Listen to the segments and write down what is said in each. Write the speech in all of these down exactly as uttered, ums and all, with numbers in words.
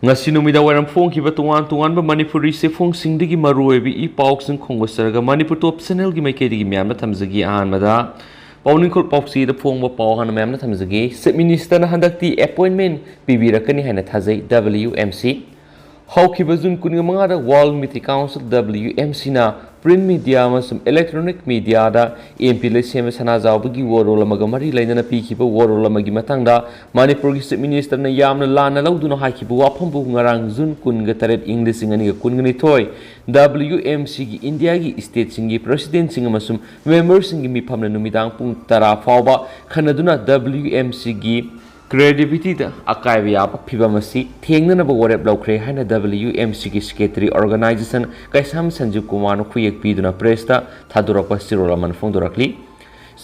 ꯉꯁꯤ ꯅꯨꯃꯤꯗꯥꯡ ꯋꯥꯏꯔꯝ ꯐꯣꯡꯈꯤꯕ ꯇꯣꯉꯥꯟ ꯇꯣꯉꯥꯟꯕ ꯃꯅꯤꯄꯨꯔꯤ ꯆꯦꯐꯣꯡꯁꯤꯡꯗꯒꯤ ꯃꯔꯨꯑꯣꯏꯕ ꯏ ꯄꯥꯎꯁꯤꯡ ꯈꯣꯡꯒꯠꯆꯔꯒ ꯃꯅꯤꯄꯨꯔ ꯇꯣꯞ ꯆꯦꯅꯦꯜꯒꯤ ꯃꯥꯏꯀꯩꯗꯒꯤ ꯃꯌꯥꯝꯗ ꯊꯝꯖꯒꯦ꯫ ꯑꯍꯥꯟꯕꯗ ꯄꯥꯎꯅꯤꯡꯈꯣꯜ ꯄꯥꯎꯆꯦꯗ ꯐꯣꯡꯕ ꯄꯥꯎ ꯍꯥꯟꯅ ꯃꯌꯥꯝꯗ ꯊꯝꯖꯒꯦ꯫ ꯆꯤꯐ ꯃꯤꯅꯤꯁꯇꯔꯅ ꯍꯟꯗꯛꯇꯤ ꯑꯦꯄꯣꯏꯟꯃꯦꯟ ꯄꯤꯕꯤꯔꯛꯀꯅꯤ ꯍꯥꯏꯅ ꯊꯥꯖꯩ ꯗꯕ꯭ꯂꯤꯌꯨ ꯑꯦꯝ ꯁꯤ꯫ ꯍꯧꯈꯤꯕ ꯖꯨꯟ ꯀꯨꯟꯃꯉꯥꯗ ꯋꯥꯔꯜ ꯃꯤꯇ꯭ꯔꯤ ꯀꯥꯎꯟꯁꯤꯜ ꯗꯕ꯭ꯂꯤꯌꯨ ꯑꯦꯝ ꯁꯤꯅ ꯄ꯭ꯔꯤꯟ ꯃꯤꯗꯤꯌꯥ ꯑꯃꯁꯨꯡ ꯏꯂꯦꯛꯇ꯭ꯔꯣꯅꯤꯛ ꯃꯤꯗꯤꯌꯥꯗ ꯑꯦꯝ ꯄꯤ ꯂꯩꯁꯦꯝꯕ ꯁꯅꯥꯖꯥꯎꯕꯒꯤ ꯋꯥꯔꯣꯜ ꯑꯃꯒ ꯃꯔꯤ ꯂꯩꯅꯅ ꯄꯤꯈꯤꯕ ꯋꯥꯔꯣꯜ ꯑꯃꯒꯤ ꯃꯇꯥꯡꯗ ꯃꯅꯤꯄꯨꯔꯒꯤ ꯆꯤꯐ ꯃꯤꯅꯤꯁꯇꯔꯅ ꯌꯥꯝꯅ ꯂꯥꯟꯅ ꯂꯧꯗꯨꯅ ꯍꯥꯏꯈꯤꯕ ꯋꯥꯐꯝꯕꯨ ꯉꯔꯥꯡ ꯖꯨꯟ ꯀꯨꯟꯒ ꯇꯔꯦꯠ, ꯏꯪ ꯂꯤꯁꯤꯡ ꯑꯅꯤꯒ ꯀꯨꯟꯒ ꯅꯤꯊꯣꯏ, ꯗꯕ꯭ꯂꯤꯌꯨ ꯑꯦꯝ ꯁꯤꯒꯤ ꯏꯟꯗꯤꯌꯥꯒꯤ ꯁ꯭ꯇꯦꯠꯁꯤꯡꯒꯤ ꯄ꯭ꯔꯦꯁꯤꯗꯦꯟꯠꯁꯤꯡ ꯑꯃꯁꯨꯡ ꯃꯦꯝꯕꯔꯁꯤꯡꯒꯤ ꯃꯤꯐꯝꯅ ꯅꯨꯃꯤꯗꯥꯡ ꯄꯨꯡ ꯇꯔꯥ ꯐꯥꯎꯕ ꯈꯟꯅꯗꯨꯅ ꯗꯕ꯭ꯂꯤꯌꯨ ꯑꯦꯝ ꯁꯤꯒꯤ ꯀ꯭ꯔꯦꯗꯤꯕꯤꯂꯤꯇꯤꯗ ꯑꯀꯥꯏꯕ ꯌꯥꯕ ꯐꯤꯚꯝ ꯑꯁꯤ ꯊꯦꯡꯅꯅꯕ ꯋꯥꯔꯦꯞ ꯂꯧꯈ꯭ꯔꯦ ꯍꯥꯏꯅ ꯗꯕ꯭ꯂꯤꯌꯨ ꯑꯦꯝ ꯁꯤꯒꯤ ꯁꯦꯀ꯭ꯔꯦꯇꯔꯤ ꯑꯣꯔꯒꯅꯥꯏꯖꯦꯁꯟ ꯀꯩꯁꯥꯝ ꯁꯟꯖꯤꯕ ꯀꯨꯃꯥꯔꯅ ꯈꯨꯌꯦꯛ ꯄꯤꯗꯨꯅ ꯄ꯭ꯔꯦꯁꯇ ꯊꯥꯗꯣꯔꯛꯄ ꯆꯦꯔꯣꯜ ꯑꯃꯅ ꯐꯣꯡꯗꯣꯔꯛꯂꯤ꯫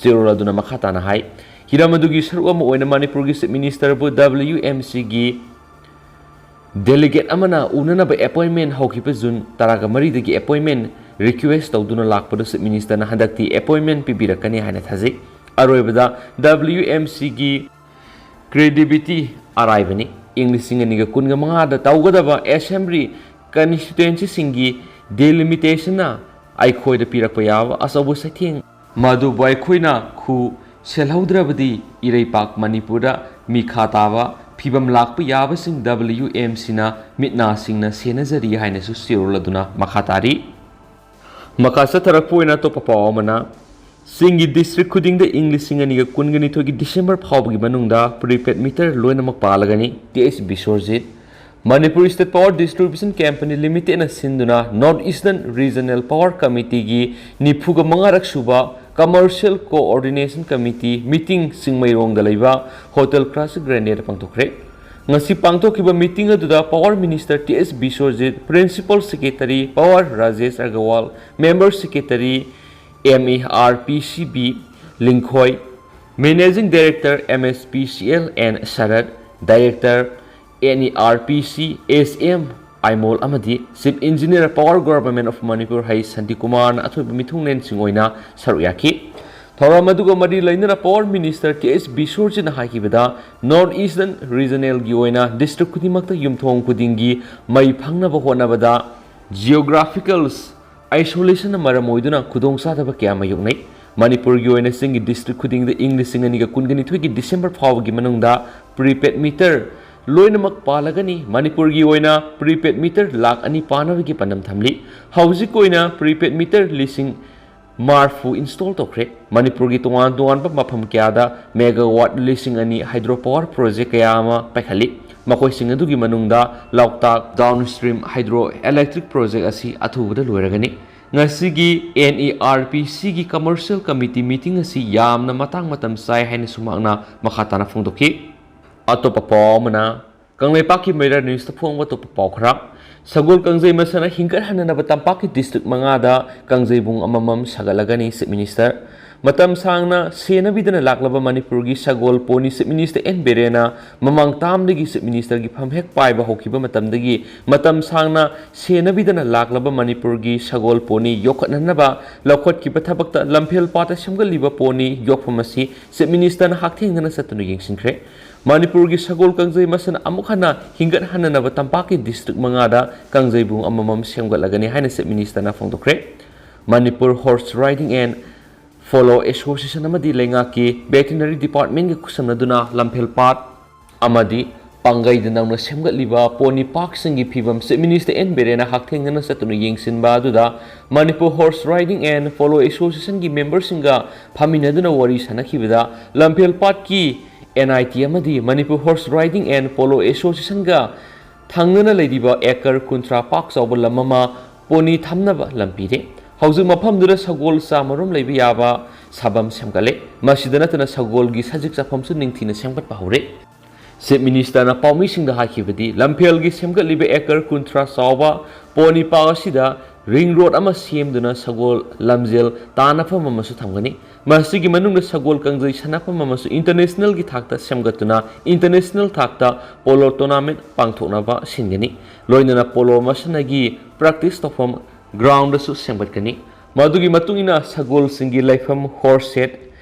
ꯆꯦꯔꯣꯜ ꯑꯗꯨꯅ ꯃꯈꯥ ꯇꯥꯅ ꯍꯥꯏ, ꯍꯤꯔꯝ ꯑꯗꯨꯒꯤ ꯁꯔꯨꯛ ꯑꯃ ꯑꯣꯏꯅ ꯃꯅꯤꯄꯨꯔꯒꯤ ꯆꯤꯐ ꯃꯤꯅꯤꯁꯇꯔꯕꯨ ꯗꯕ꯭ꯂꯤꯌꯨ ꯑꯦꯝ ꯁꯤꯒꯤ ꯗꯦꯂꯤꯒꯦꯠ ꯑꯃꯅ ꯎꯅꯅꯕ ꯑꯦꯄꯣꯏꯟꯃꯦꯟ ꯍꯧꯈꯤꯕ ꯖꯨꯟ ꯇꯔꯥꯒ ꯃꯔꯤꯗꯒꯤ ꯑꯦꯄꯣꯏꯟꯃꯦꯟ ꯔꯤꯀ꯭ꯋꯦꯁ ꯇꯧꯗꯨꯅ ꯂꯥꯛꯄꯗ ꯆꯤꯐ ꯃꯤꯅꯤꯁꯇꯔꯅ ꯍꯟꯗꯛꯇꯤ ꯑꯦꯄꯣꯏꯟꯃꯦꯟ ꯄꯤꯕꯤꯔꯛꯀꯅꯤ ꯍꯥꯏꯅ ꯊꯥꯖꯩ꯫ ꯑꯔꯣꯏꯕꯗ ꯗꯕ꯭ꯂꯤꯌꯨ ꯑꯦꯝ ꯁꯤꯒꯤ ꯀ꯭ꯔꯦꯗꯤꯕꯤꯂꯤꯇꯤ ꯑꯔꯥꯏꯕꯅꯤ꯫ ꯏꯪ ꯂꯤꯁꯤꯡ ꯑꯅꯤꯒ ꯀꯨꯟꯒ ꯃꯉꯥꯗ ꯇꯧꯒꯗꯕ ꯑꯦꯁꯦꯝꯕ꯭ꯂꯤ ꯀꯟꯁꯇꯤꯇ꯭ꯋꯦꯟꯁꯤꯁꯤꯡꯒꯤ ꯗꯤꯂꯤꯃꯤꯇꯦꯁꯟꯅ ꯑꯩꯈꯣꯏꯗ ꯄꯤꯔꯛꯄ ꯌꯥꯕ ꯑꯆꯧꯕ ꯆꯩꯊꯦꯡ, ꯃꯗꯨꯕꯨ ꯑꯩꯈꯣꯏꯅ ꯈꯨ ꯁꯦꯜꯍꯧꯗ꯭ꯔꯕꯗꯤ ꯏꯔꯩꯄꯥꯛ ꯃꯅꯤꯄꯨꯔꯗ ꯃꯤꯈꯥ ꯇꯥꯕ ꯐꯤꯚꯝ ꯂꯥꯛꯄ ꯌꯥꯕꯁꯤꯡ ꯗꯕ꯭ꯂꯤꯌꯨ ꯑꯦꯝ ꯁꯤꯅ ꯃꯤꯠ ꯅꯥ ꯁꯤꯡꯅ ꯁꯦꯟꯅꯖꯔꯤ ꯍꯥꯏꯅꯁꯨ ꯆꯦꯔꯣꯜ ꯑꯗꯨꯅ ꯃꯈꯥ ꯇꯥꯔꯤ꯫ ꯃꯈꯥ ꯆꯠꯊꯔꯛꯄ ꯑꯣꯏꯅ ꯑꯇꯣꯞꯄ ꯄꯥꯎ ꯑꯃꯅ, ꯆꯤꯡꯒꯤ ꯗꯤꯁꯇ꯭ꯔꯤꯛ ꯈꯨꯗꯤꯡꯗ ꯏꯪ ꯂꯤꯁꯤꯡ ꯑꯅꯤꯒ ꯀꯨꯟꯒ ꯅꯤꯊꯣꯏꯒꯤ ꯗꯤꯁꯦꯝꯕꯔ ꯐꯥꯎꯕꯒꯤ ꯃꯅꯨꯡꯗ ꯄ꯭ꯔꯤꯄꯦꯗ ꯃꯤꯇꯔ ꯂꯣꯏꯅꯃꯛ ꯄꯥꯜꯂꯒꯅꯤ꯫ T H Biswajit. Manipur state power distribution company ꯂꯤꯃꯤꯇꯦꯗꯅ ꯁꯤꯟꯗꯨꯅ ꯅꯣꯔꯠ ꯏꯁꯇꯔꯟ ꯔꯤꯖꯅꯦꯜ ꯄꯥꯋꯔ ꯀꯃꯤꯇꯤꯒꯤ ꯅꯤꯐꯨꯒ ꯃꯉꯥꯔꯛ sub commercial coordination committee meeting ꯆꯤꯡꯃꯩꯔꯣꯡꯗ ꯂꯩꯕ ꯍꯣꯇꯦꯜ ꯀ꯭ꯂꯥꯁꯤꯛ ꯒ꯭ꯔꯦꯟꯗꯦꯗ ꯄꯥꯡꯊꯣꯛꯈ꯭ꯔꯦ꯫ ꯉꯁꯤ ꯄꯥꯡꯊꯣꯛꯈꯤꯕ ꯃꯤꯇꯤꯡ ꯑꯗꯨꯗ power minister T H Biswajit, principal secretary power Rajesh Agarwal, member secretary M A R P C B Lingkhoi, managing director M S P C L N Sarat, director N E R P C S M Aimol ꯑꯃꯗꯤ chief engineer power government of Manipur ꯍꯩ ꯁꯥꯟꯇꯤꯀꯨꯃꯥꯔꯅ ꯑꯊꯣꯏꯕ ꯃꯤꯊꯨꯡꯂꯦꯟꯁꯤꯡ ꯑꯣꯏꯅ ꯁꯔꯨꯛ ꯌꯥꯈꯤ꯫ ꯊꯧꯔꯝ ꯑꯗꯨꯒ ꯃꯔꯤ ꯂꯩꯅꯅ Power Minister ꯀꯦ ꯑꯦꯁ ꯕꯤꯁ꯭ꯋꯔꯖꯤꯠꯅ ꯍꯥꯏꯈꯤꯕꯗ, North Eastern Regionalꯒꯤ ꯑꯣꯏꯅ district ꯈꯨꯗꯤꯡꯃꯛꯇ ꯌꯨꯝꯊꯣꯡ ꯈꯨꯗꯤꯡꯒꯤ ꯃꯩ ꯐꯪꯅꯕ ꯍꯣꯠꯅꯕꯗ geographical isolationꯅ ꯃꯔꯝ ꯑꯣꯏꯗꯨꯅ ꯈꯨꯗꯣꯡꯆꯥꯗꯕ ꯀꯌꯥ ꯃꯥꯌꯣꯛꯅꯩ꯫ ꯃꯅꯤꯄꯨꯔꯒꯤ ꯑꯣꯏꯅ ꯆꯤꯡꯒꯤ district ꯈꯨꯗꯤꯡꯗ ꯏꯪ ꯂꯤꯁꯤꯡ ꯑꯅꯤꯒ ꯀꯨꯟꯒ ꯅꯤꯊꯣꯏꯒꯤ December ꯐꯥꯎꯕꯒꯤ ꯃꯅꯨꯡꯗ prepaid meter ꯂꯣꯏꯅꯃꯛ ꯄꯥꯜꯂꯒꯅꯤ꯫ ꯃꯅꯤꯄꯨꯔꯒꯤ ꯑꯣꯏꯅ prepaid meter ꯂꯥꯈ ꯑꯅꯤ ꯄꯥꯟꯅꯕꯒꯤ ꯄꯥꯟꯗꯝ ꯊꯝꯂꯤ꯫ ꯍꯧꯖꯤꯛ ꯑꯣꯏꯅ prepaid meter ꯂꯤꯁꯤꯡ ꯃꯔꯐꯨ install ꯇꯧꯈ꯭ꯔꯦ꯫ ꯃꯅꯤꯄꯨꯔꯒꯤ ꯇꯣꯉꯥꯟ ꯇꯣꯉꯥꯟꯕ ꯃꯐꯝ ꯀꯌꯥꯗ megawatt ꯂꯤꯁꯤꯡ ꯑꯅꯤ hydro power project ꯀꯌꯥ ꯑꯃ ꯄꯥꯏꯈꯠꯂꯤ꯫ ꯃꯈꯣꯏꯁꯤꯡ ꯑꯗꯨꯒꯤ ꯃꯅꯨꯡꯗ ꯂꯣꯛꯇꯥꯛ downstream hydro electric project ꯑꯁꯤ ꯑꯊꯨꯕꯗ ꯂꯣꯏꯔꯒꯅꯤ꯫ ꯉꯁꯤꯒꯤ NERPCꯒꯤ commercial committee meeting ꯑꯁꯤ ꯌꯥꯝꯅ ꯃꯇꯥꯡ ꯃꯇꯝ ꯆꯥꯏ ꯍꯥꯏꯅꯁꯨ ꯃꯍꯥꯛꯅ ꯃꯈꯥ ꯇꯥꯅ ꯐꯣꯡꯗꯣꯛꯈꯤ꯫ ꯑꯇꯣꯞꯄ ꯄꯥꯎ ꯑꯃꯅ, ꯀꯪꯂꯩꯄꯥꯛꯀꯤ ꯃꯩꯔꯥ ꯅ꯭ꯌꯨꯁꯇ ꯐꯣꯡꯕ ꯑꯇꯣꯞꯄ ꯄꯥꯎ ꯈꯔ꯫ ꯁꯒꯣꯜ ꯀꯥꯡꯖꯩ ꯃꯁꯥꯟꯅ ꯍꯤꯡꯒꯠꯍꯟꯅꯅꯕ ꯇꯝꯄꯥꯛꯀꯤ district ꯃꯉꯥꯗ ꯀꯥꯡꯖꯩꯕꯨꯡ ꯑꯃꯃꯝ ꯁꯥꯒꯠꯂꯒꯅꯤ, Chief Minister꯫ ꯃꯇꯝ ꯁꯥꯡꯅ ꯁꯦꯟꯅꯕꯤꯗꯅ ꯂꯥꯛꯂꯕ ꯃꯅꯤꯄꯨꯔꯒꯤ ꯁꯒꯣꯜ pony Chief Minister ꯑꯦꯟ ꯕꯤꯔꯦꯟꯅ ꯃꯃꯥꯡ termꯗꯒꯤ Chief Ministerꯒꯤ ꯐꯝ ꯍꯦꯛ ꯄꯥꯏꯕ ꯍꯧꯈꯤꯕ ꯃꯇꯝꯗꯒꯤ ꯃꯇꯝ ꯁꯥꯡꯅ ꯁꯦꯟꯅꯕꯤꯗꯅ ꯂꯥꯛꯂꯕ ꯃꯅꯤꯄꯨꯔꯒꯤ ꯁꯒꯣꯜ pony ꯌꯣꯛꯈꯠꯅꯅꯕ ꯂꯧꯈꯠꯈꯤꯕ ꯊꯕꯛꯇ ꯂꯝꯐꯦꯜ ꯄꯥꯠꯇ ꯁꯦꯝꯒꯠꯂꯤꯕ pony ꯌꯣꯛꯐꯝ ꯑꯁꯤ Chief Ministerꯅ ꯍꯛꯊꯦꯡꯅꯅ ꯆꯠꯇꯨꯅ ꯌꯦꯡꯁꯤꯟꯈ꯭ꯔꯦ꯫ ꯃꯅꯤꯄꯨꯔꯒꯤ ꯁꯒꯣꯜ ꯀꯥꯡꯖꯩ ꯃꯁꯥꯟꯅ ꯑꯃꯨꯛ ꯍꯟꯅ ꯍꯤꯡꯒꯠꯍꯟꯅꯅꯕ ꯇꯝꯄꯥꯛꯀꯤ district ꯃꯉꯥꯗ ꯀꯥꯡꯖꯩꯕꯨꯡ ꯑꯃꯃꯝ ꯁꯦꯝꯒꯠꯂꯒꯅꯤ ꯍꯥꯏꯅ Chief Ministerꯅ ꯐꯣꯡꯗꯣꯛꯈ꯭ꯔꯦ꯫ Manipur Horse Riding and Polo Association ꯑꯃꯗꯤ ꯂꯩꯉꯥꯛꯀꯤ Veterinary Departmentꯒ ꯈꯨꯠꯁꯝꯅꯗꯨꯅ ꯂꯝꯐꯦꯜ ꯄꯥꯠ ꯑꯃꯗꯤ ꯄꯥꯡꯒꯩꯗ ꯅꯧꯅ ꯁꯦꯝꯒꯠꯂꯤꯕ pony parkꯁꯤꯡꯒꯤ ꯐꯤꯕꯝ Chief Minister ꯑꯦꯟ ꯕꯤꯔꯦꯟꯅ ꯍꯛꯊꯦꯡꯅꯅ ꯆꯠꯇꯨꯅ ꯌꯦꯡꯁꯤꯟꯕ ꯑꯗꯨꯗ Manipur Horse Riding and Polo Associationꯒꯤ memberꯁꯤꯡꯒ ꯐꯝꯃꯤꯟꯅꯗꯨꯅ ꯋꯥꯔꯤ ꯁꯥꯟꯅꯈꯤꯕꯗ ꯂꯝꯐꯦꯜ ꯄꯥꯠꯀꯤ NIT ꯑꯃꯗꯤ Manipur Horse Riding and Polo Associationꯒ ꯊꯪꯅꯅ ꯂꯩꯔꯤꯕ acre ꯀꯨꯟꯊ꯭ꯔꯥ ꯄꯥꯛ ꯆꯥꯎꯕ ꯂꯝ ꯑꯃ pony ꯊꯝꯅꯕ ꯂꯝ ꯄꯤꯔꯦ꯫ ꯍꯧꯖꯤꯛ ꯃꯐꯝꯗꯨꯗ ꯁꯒꯣꯜ ꯆꯥꯃꯔꯣꯝ ꯂꯩꯕ ꯌꯥꯕ ꯁꯥꯐꯝ ꯁꯦꯝꯒꯠꯂꯦ꯫ ꯃꯁꯤꯗ ꯅꯠꯇꯅ ꯁꯒꯣꯜꯒꯤ ꯁꯖꯤꯛ ꯆꯥꯐꯝꯁꯨ ꯅꯤꯡꯊꯤꯅ ꯁꯦꯝꯒꯠꯄ ꯍꯧꯔꯦ꯫ Chief Ministerꯅ ꯄꯥꯎꯃꯤꯁꯤꯡꯗ ꯍꯥꯏꯈꯤꯕꯗꯤ, ꯂꯝꯐꯦꯜꯒꯤ ꯁꯦꯝꯒꯠꯂꯤꯕ acre ꯀꯨꯟꯊ꯭ꯔꯥ ꯆꯥꯎꯕ pony park ꯑꯁꯤꯗ ring road ꯑꯃ ꯁꯦꯝꯗꯨꯅ ꯁꯒꯣꯜ ꯂꯝꯖꯦꯜ ꯇꯥꯟꯅꯐꯝ ꯑꯃꯁꯨ ꯊꯝꯒꯅꯤ꯫ ꯃꯁꯤꯒꯤ ꯃꯅꯨꯡꯗ ꯁꯒꯣꯜ ꯀꯥꯡꯖꯩ ꯁꯥꯟꯅꯐꯝ ꯑꯃꯁꯨ internationalꯒꯤ ꯊꯥꯛꯇ ꯁꯦꯝꯒꯠꯇꯨꯅ international ꯊꯥꯛꯇ polo tournament ꯄꯥꯡꯊꯣꯛꯅꯕ ꯁꯤꯟꯒꯅꯤ꯫ ꯂꯣꯏꯅꯅ polo ꯃꯁꯥꯟꯅꯒꯤ practice ꯇꯧꯐꯝ groundꯁꯨ ꯁꯦꯝꯒꯠꯀꯅꯤ꯫ ꯃꯗꯨꯒꯤ ꯃꯇꯨꯡ ꯏꯟꯅ ꯁꯒꯣꯜꯁꯤꯡꯒꯤ ꯂꯩꯐꯝ horse shed,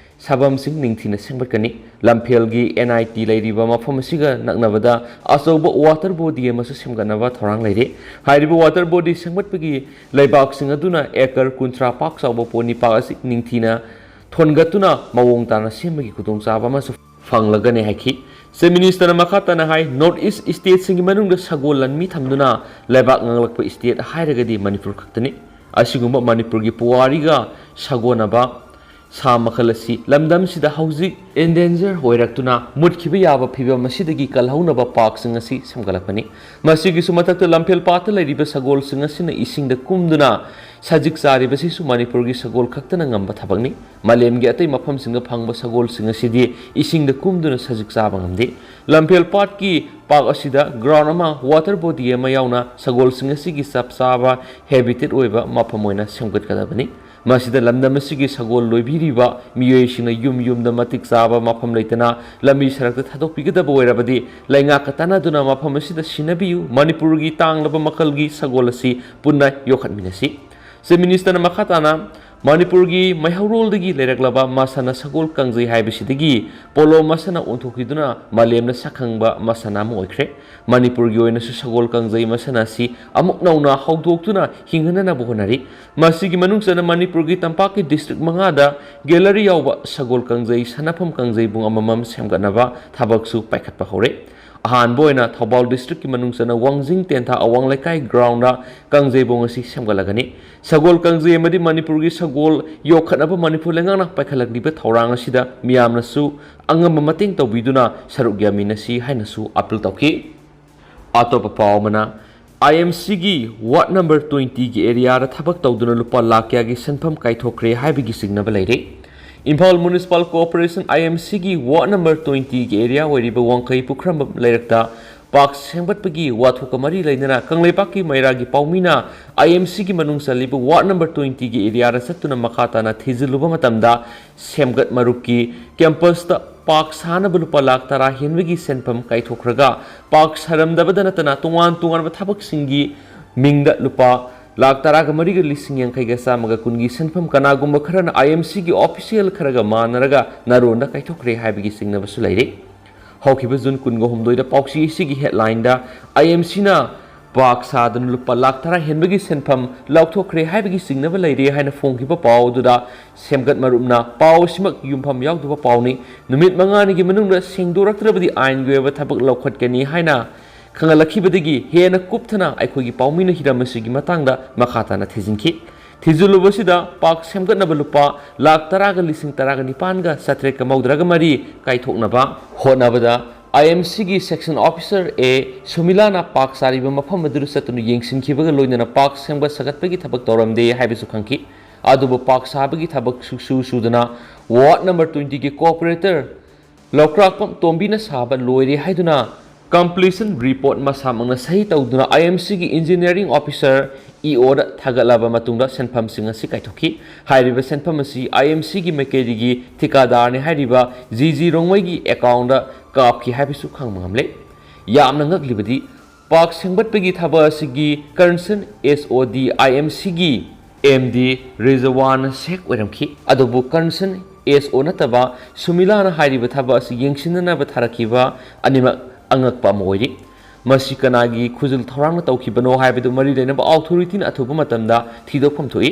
ꯁꯥꯐꯝꯁꯤꯡ ꯅꯤꯡꯊꯤꯅ ꯁꯦꯝꯒꯠꯀꯅꯤ꯫ ꯂꯝꯐꯦꯜꯒꯤ N I T ꯂꯩꯔꯤꯕ ꯃꯐꯝ ꯑꯁꯤꯒ ꯅꯛꯅꯕꯗ ꯑꯆꯧꯕ water body ꯑꯃꯁꯨ ꯁꯦꯝꯒꯠꯅꯕ ꯊꯧꯔꯥꯡ ꯂꯩꯔꯤ꯫ ꯍꯥꯏꯔꯤꯕ water body ꯁꯦꯝꯒꯠꯄꯒꯤ ꯂꯩꯕꯥꯛꯁꯤꯡ ꯑꯗꯨꯅ acre ꯀꯨꯟꯊ꯭ꯔꯥ ꯄꯥꯛ ꯆꯥꯎꯕ ꯄꯣꯅꯤꯄꯥꯛ ꯑꯁꯤ ꯅꯤꯡꯊꯤꯅ ꯊꯣꯟꯒꯠꯇꯨꯅ ꯃꯑꯣꯡ ꯇꯥꯅ ꯁꯦꯝꯕꯒꯤ ꯈꯨꯗꯣꯡꯆꯥꯕ ꯑꯃꯁꯨ ꯐꯪꯂꯒꯅꯤ ꯍꯥꯏꯈꯤ꯫ Chief Minister ꯅ ꯃꯈꯥ ꯇꯥꯅ ꯍꯥꯏ, North East state ꯁꯤꯡꯒꯤ ꯃꯅꯨꯡꯗ ꯁꯒꯣꯜ ꯂꯥꯟꯃꯤ ꯊꯝꯗꯨꯅ ꯂꯩꯕꯥꯛ ꯉꯥꯡꯂꯛꯄ state ꯍꯥꯏꯔꯒꯗꯤ ꯃꯅꯤꯄꯨꯔ ꯈꯛꯇꯅꯤ꯫ ꯑꯁꯤꯒꯨꯝꯕ ꯃꯅꯤꯄꯨꯔꯒꯤ ꯄꯨꯋꯥꯔꯤꯒ ꯁꯥꯒꯣꯟꯅꯕ ꯁꯥ ꯃꯈꯜ ꯑꯁꯤ ꯂꯝꯗꯝꯁꯤꯗ ꯍꯧꯖꯤꯛ endanger ꯑꯣꯏꯔꯛꯇꯨꯅ ꯃꯨꯠꯈꯤꯕ ꯌꯥꯕ ꯐꯤꯕꯝ ꯑꯁꯤꯗꯒꯤ ꯀꯜꯍꯧꯅꯕ park ꯁꯤꯡ ꯑꯁꯤ ꯁꯦꯝꯒꯠꯂꯛꯄꯅꯤ꯫ ꯃꯁꯤꯒꯤꯁꯨ ꯃꯊꯛꯇ ꯂꯝꯐꯦꯜ ꯄꯥꯠꯇ ꯂꯩꯔꯤꯕ ꯁꯒꯣꯜꯁꯤꯡ ꯑꯁꯤꯅ ꯏꯁꯤꯡꯗ ꯀꯨꯝꯗꯨꯅ ꯁꯖꯤꯛ ꯆꯥꯔꯤꯕꯁꯤꯁꯨ ꯃꯅꯤꯄꯨꯔꯒꯤ ꯁꯒꯣꯜ ꯈꯛꯇꯅ ꯉꯝꯕ ꯊꯕꯛꯅꯤ꯫ ꯃꯥꯂꯦꯝꯒꯤ ꯑꯇꯩ ꯃꯐꯝꯁꯤꯡꯗ ꯐꯪꯕ ꯁꯒꯣꯜꯁꯤꯡ ꯑꯁꯤꯗꯤ ꯏꯁꯤꯡꯗ ꯀꯨꯝꯗꯨꯅ ꯁꯖꯤꯛ ꯆꯥꯕ ꯉꯝꯗꯦ꯫ ꯂꯝꯐꯦꯜ ꯄꯥꯠꯀꯤ park ꯑꯁꯤꯗ ground ꯑꯃ, water body ꯑꯃ ꯌꯥꯎꯅ ꯁꯒꯣꯜꯁꯤꯡ ꯑꯁꯤꯒꯤ ꯆꯞ ꯆꯥꯕ habitat ꯑꯣꯏꯕ ꯃꯐꯝ ꯑꯣꯏꯅ ꯁꯦꯝꯒꯠꯀꯗꯕꯅꯤ꯫ ꯃꯁꯤꯗ ꯂꯝꯗꯝ ꯑꯁꯤꯒꯤ ꯁꯒꯣꯜ ꯂꯣꯏꯕꯤꯔꯤꯕ ꯃꯤꯑꯣꯏꯁꯤꯡꯅ ꯌꯨꯝ ꯌꯨꯝꯗ ꯃꯇꯤꯛ ꯆꯥꯕ ꯃꯐꯝ ꯂꯩꯇꯅ ꯂꯝꯕꯤ ꯁꯔꯛꯇ ꯊꯥꯗꯣꯛꯄꯤꯒꯗꯕ ꯑꯣꯏꯔꯕꯗꯤ ꯂꯩꯉꯥꯛꯀ ꯇꯥꯟꯅꯗꯨꯅ ꯃꯐꯝ ꯑꯁꯤꯗ ꯁꯤꯟꯅꯕꯤꯌꯨ꯫ ꯃꯅꯤꯄꯨꯔꯒꯤ ꯇꯥꯡꯂꯕ ꯃꯈꯜꯒꯤ ꯁꯒꯣꯜ ꯑꯁꯤ ꯄꯨꯟꯅ ꯌꯣꯛꯈꯠꯃꯤꯟꯅꯁꯤ꯫ Chief Minister ꯅ ꯃꯈꯥ ꯇꯥꯅ ꯃꯅꯤꯄꯨꯔꯒꯤ ꯃꯩꯍꯧꯔꯣꯜꯗꯒꯤ ꯂꯩꯔꯛꯂꯕ ꯃꯁꯥꯟꯅ ꯁꯒꯣꯜ ꯀꯥꯡꯖꯩ ꯍꯥꯏꯕꯁꯤꯗꯒꯤ polo ꯃꯁꯥꯟꯅ ꯑꯣꯟꯊꯣꯛꯈꯤꯗꯨꯅ ꯃꯥꯂꯦꯝꯅ ꯁꯛꯈꯪꯕ ꯃꯁꯥꯟꯅ ꯑꯃ ꯑꯣꯏꯈ꯭ꯔꯦ꯫ ꯃꯅꯤꯄꯨꯔꯒꯤ ꯑꯣꯏꯅꯁꯨ ꯁꯒꯣꯜ ꯀꯥꯡꯖꯩ ꯃꯁꯥꯟꯅ ꯑꯁꯤ ꯑꯃꯨꯛ ꯅꯧꯅ ꯍꯧꯗꯣꯛꯇꯨꯅ ꯍꯤꯡꯍꯟꯅꯅꯕ ꯍꯣꯠꯅꯔꯤ꯫ ꯃꯁꯤꯒꯤ ꯃꯅꯨꯡ ꯆꯟꯅ ꯃꯅꯤꯄꯨꯔꯒꯤ ꯇꯝꯄꯥꯛꯀꯤ district ꯃꯉꯥꯗ gallery ꯌꯥꯎꯕ ꯁꯒꯣꯜ ꯀꯥꯡꯖꯩ ꯁꯥꯟꯅꯐꯝ ꯀꯥꯡꯖꯩꯕꯨꯡ ꯑꯃꯃꯝ ꯁꯦꯝꯒꯠꯅꯕ ꯊꯕꯛꯁꯨ ꯄꯥꯏꯈꯠꯄ ꯍꯧꯔꯦ꯫ ꯑꯍꯥꯟꯕ ꯑꯣꯏꯅ ꯊꯧꯕꯥꯜ district ꯀꯤ ꯃꯅꯨꯡ ꯆꯟꯅ ꯋꯥꯡꯖꯤꯡ ꯇꯦꯟꯊꯥ ꯑꯋꯥꯡ ꯂꯩꯀꯥꯏ ground ꯗ ꯀꯥꯡꯖꯩꯕꯨꯡ ꯑꯁꯤ ꯁꯦꯝꯒꯠꯂꯒꯅꯤ꯫ ꯁꯒꯣꯜ ꯀꯥꯡꯖꯩ ꯑꯃꯗꯤ ꯃꯅꯤꯄꯨꯔꯒꯤ ꯁꯒꯣꯜ ꯌꯣꯛꯈꯠꯅꯕ ꯃꯅꯤꯄꯨꯔ ꯂꯩꯉꯥꯛꯅ ꯄꯥꯏꯈꯠꯂꯛꯂꯤꯕ ꯊꯧꯔꯥꯡ ꯑꯁꯤꯗ ꯃꯤꯌꯥꯝꯅꯁꯨ ꯑꯉꯝꯕ ꯃꯇꯦꯡ ꯇꯧꯕꯤꯗꯨꯅ ꯁꯔꯨꯛ ꯌꯥꯃꯤꯟꯅꯁꯤ ꯍꯥꯏꯅꯁꯨ appeal ꯇꯧꯈꯤ꯫ ꯑꯇꯣꯞꯄ ꯄꯥꯎ ꯑꯃꯅ, I M C ꯒꯤ ward number twenty ꯒꯤ area ꯗ ꯊꯕꯛ ꯇꯧꯗꯨꯅ ꯂꯨꯄꯥ ꯂꯥꯈ ꯀꯌꯥꯒꯤ ꯁꯦꯟꯐꯝ ꯀꯥꯏꯊꯣꯛꯈ꯭ꯔꯦ ꯍꯥꯏꯕꯒꯤ ꯆꯤꯡꯅꯕ ꯂꯩꯔꯦ꯫ Imphal Municipal Corporation I M C ꯒꯤ ward number twenty ꯒꯤ area ꯑꯣꯏꯔꯤꯕ ꯋꯥꯡꯈꯩ ꯄꯨꯈ꯭ꯔꯝꯕꯝ ꯂꯩꯔꯛꯇ park ꯁꯦꯝꯒꯠꯄꯒꯤ ꯋꯥꯊꯣꯛꯀ ꯃꯔꯤ ꯂꯩꯅꯅ ꯀꯪꯂꯩꯄꯥꯛꯀꯤ ꯃꯩꯔꯥꯒꯤ ꯄꯥꯎꯃꯤꯅ I M C ꯒꯤ ꯃꯅꯨꯡ ꯆꯜꯂꯤꯕ ward number twenty ꯒꯤ area ꯗ ꯆꯠꯇꯨꯅ ꯃꯈꯥ ꯇꯥꯅ ꯊꯤꯖꯤꯜꯂꯨꯕ ꯃꯇꯝꯗ ꯁꯦꯝꯒꯠ ꯃꯔꯨꯞꯀꯤ campus ꯇ park ꯁꯥꯅꯕ ꯂꯨꯄꯥ ꯂꯥꯈ ꯇꯔꯥ ꯍꯦꯟꯕꯒꯤ ꯁꯦꯟꯐꯝ ꯀꯥꯏꯊꯣꯛꯈ꯭ꯔꯒ park ꯁꯥꯔꯝꯗꯕꯗ ꯅꯠꯇꯅ ꯇꯣꯉꯥꯟ ꯇꯣꯉꯥꯟꯕ ꯊꯕꯛꯁꯤꯡꯒꯤ ꯃꯤꯡꯗ ꯂꯨꯄꯥ ꯂꯥꯈ ꯇꯔꯥꯒ ꯃꯔꯤꯒ ꯂꯤꯁꯤꯡ ꯌꯥꯡꯈꯩꯒ ꯆꯥꯝꯃꯒ ꯀꯨꯟꯒꯤ ꯁꯦꯟꯐꯝ ꯀꯅꯥꯒꯨꯝꯕ ꯈꯔꯅ IMCꯒꯤ official ꯈꯔꯒ ꯃꯥꯟꯅꯔꯒ ꯅꯥꯔꯣꯟꯗ ꯀꯥꯏꯊꯣꯛꯈ꯭ꯔꯦ ꯍꯥꯏꯕꯒꯤ ꯆꯤꯡꯅꯕꯁꯨ ꯂꯩꯔꯤ꯫ ꯍꯧꯈꯤꯕ June ꯀꯨꯟꯒ ꯍꯨꯝꯗꯣꯏꯗ ꯄꯥꯎꯆꯦ ꯑꯁꯤꯒꯤ headlineꯗ IMCꯅ ꯄꯥꯛ ꯁꯥꯗꯨꯅ ꯂꯨꯄꯥ ꯂꯥꯈ ꯇꯔꯥ ꯍꯦꯟꯕꯒꯤ ꯁꯦꯟꯐꯝ ꯂꯧꯊꯣꯛꯈ꯭ꯔꯦ ꯍꯥꯏꯕꯒꯤ ꯆꯤꯡꯅꯕ ꯂꯩꯔꯦ ꯍꯥꯏꯅ ꯐꯣꯡꯈꯤꯕ ꯄꯥꯎ ꯑꯗꯨꯗ ꯁꯦꯝꯒꯠ ꯃꯔꯨꯞꯅ ꯄꯥꯎ ꯑꯁꯤꯃꯛ ꯌꯨꯝꯐꯝ ꯌꯥꯎꯗꯕ ꯄꯥꯎꯅꯤ, ꯅꯨꯃꯤꯠ ꯃꯉꯥꯅꯤꯒꯤ ꯃꯅꯨꯡꯗ ꯁꯦꯡꯗꯣꯔꯛꯇ꯭ꯔꯕꯗꯤ ꯑꯥꯏꯟꯒꯤ ꯑꯣꯏꯕ ꯊꯕꯛ ꯂꯧꯈꯠꯀꯅꯤ ꯍꯥꯏꯅ ꯈꯪꯍꯜꯂꯛꯈꯤꯕꯗꯒꯤ ꯍꯦꯟꯅ ꯀꯨꯞꯊꯅ ꯑꯩꯈꯣꯏꯒꯤ ꯄꯥꯎꯃꯤꯅ ꯍꯤꯔꯝ ꯑꯁꯤꯒꯤ ꯃꯇꯥꯡꯗ ꯃꯈꯥ ꯇꯥꯅ ꯊꯤꯖꯤꯟꯈꯤ꯫ ꯊꯤꯖꯤꯜꯂꯨꯕꯁꯤꯗ ꯄꯥꯛ ꯁꯦꯝꯒꯠꯅꯕ ꯂꯨꯄꯥ ꯂꯥꯈ ꯇꯔꯥꯒ ꯂꯤꯁꯤꯡ ꯇꯔꯥꯒ ꯅꯤꯄꯥꯟꯒ ꯆꯥꯇ꯭ꯔꯦꯠꯀ ꯃꯧꯗ꯭ꯔꯥꯒ ꯃꯔꯤ ꯀꯥꯏꯊꯣꯛꯅꯕ ꯍꯣꯠꯅꯕꯗ IMCꯒꯤ section officer A ꯁꯨꯃꯤꯂꯥꯅ ꯄꯥꯛ ꯁꯥꯔꯤꯕ ꯃꯐꯝ ꯑꯗꯨꯗ ꯆꯠꯇꯨꯅ ꯌꯦꯡꯁꯤꯟꯈꯤꯕꯒ ꯂꯣꯏꯅꯅ ꯄꯥꯛ ꯁꯦꯝꯒꯠ ꯁꯥꯒꯠꯄꯒꯤ ꯊꯕꯛ ꯇꯧꯔꯝꯗꯦ ꯍꯥꯏꯕꯁꯨ ꯈꯪꯈꯤ꯫ ꯑꯗꯨꯕꯨ ꯄꯥꯛ ꯁꯥꯕꯒꯤ ꯊꯕꯛ ꯁꯨꯛꯁꯨ ꯁꯨꯗꯅ ward number twentyꯒꯤ corporator ꯂꯧꯀ꯭ꯔꯥꯛꯄꯝ ꯇꯣꯝꯕꯤꯅ ꯁꯥꯕ ꯂꯣꯏꯔꯦ ꯍꯥꯏꯗꯨꯅ completion report ꯃꯁꯥꯃꯛꯅ ꯁꯍꯤ ꯇꯧꯗꯨꯅ IMCꯒꯤ engineering officer EOꯗ ꯊꯥꯒꯠꯂꯕ ꯃꯇꯨꯡꯗ ꯁꯦꯟꯐꯝꯁꯤꯡ ꯑꯁꯤ ꯀꯥꯏꯊꯣꯛꯈꯤ꯫ ꯍꯥꯏꯔꯤꯕ ꯁꯦꯟꯐꯝ ꯑꯁꯤ IMCꯒꯤ ꯃꯥꯏꯀꯩꯗꯒꯤ ꯊꯤꯀꯥꯗꯥꯔꯅꯤ ꯍꯥꯏꯔꯤꯕ ꯖꯤ ꯖꯤ ꯔꯣꯡꯃꯩꯒꯤ accountꯗ ꯀꯥꯞꯈꯤ ꯍꯥꯏꯕꯁꯨ ꯈꯪꯕ ꯉꯝꯂꯦ꯫ ꯌꯥꯝꯅ ꯉꯛꯂꯤꯕꯗꯤ ꯄꯥꯛ ꯁꯦꯝꯒꯠꯄꯒꯤ ꯊꯕꯛ ꯑꯁꯤꯒꯤ concerned SOꯗꯤ IMCꯒꯤ MD ꯔꯤꯖꯋꯥꯟ ꯁꯦꯈ ꯑꯣꯏꯔꯝꯈꯤ꯫ ꯑꯗꯨꯕꯨ concerned SO ꯅꯠꯇꯕ ꯁꯨꯃꯤꯂꯥꯅ ꯍꯥꯏꯔꯤꯕ ꯊꯕꯛ ꯑꯁꯤ ꯌꯦꯡꯁꯤꯟꯅꯅꯕ ꯊꯥꯔꯛꯈꯤꯕ ꯑꯅꯤꯃꯛ ꯑꯉꯛꯄ ꯑꯃ ꯑꯣꯏꯔꯤ꯫ ꯃꯁꯤ ꯀꯅꯥꯒꯤ ꯈꯨꯖꯤꯜ ꯊꯧꯔꯥꯡꯅ ꯇꯧꯈꯤꯕꯅꯣ ꯍꯥꯏꯕꯗꯨ ꯃꯔꯤ ꯂꯩꯅꯕ authorityꯅ ꯑꯊꯨꯕ ꯃꯇꯝꯗ ꯊꯤꯗꯣꯛꯐꯝ ꯊꯣꯛꯏ꯫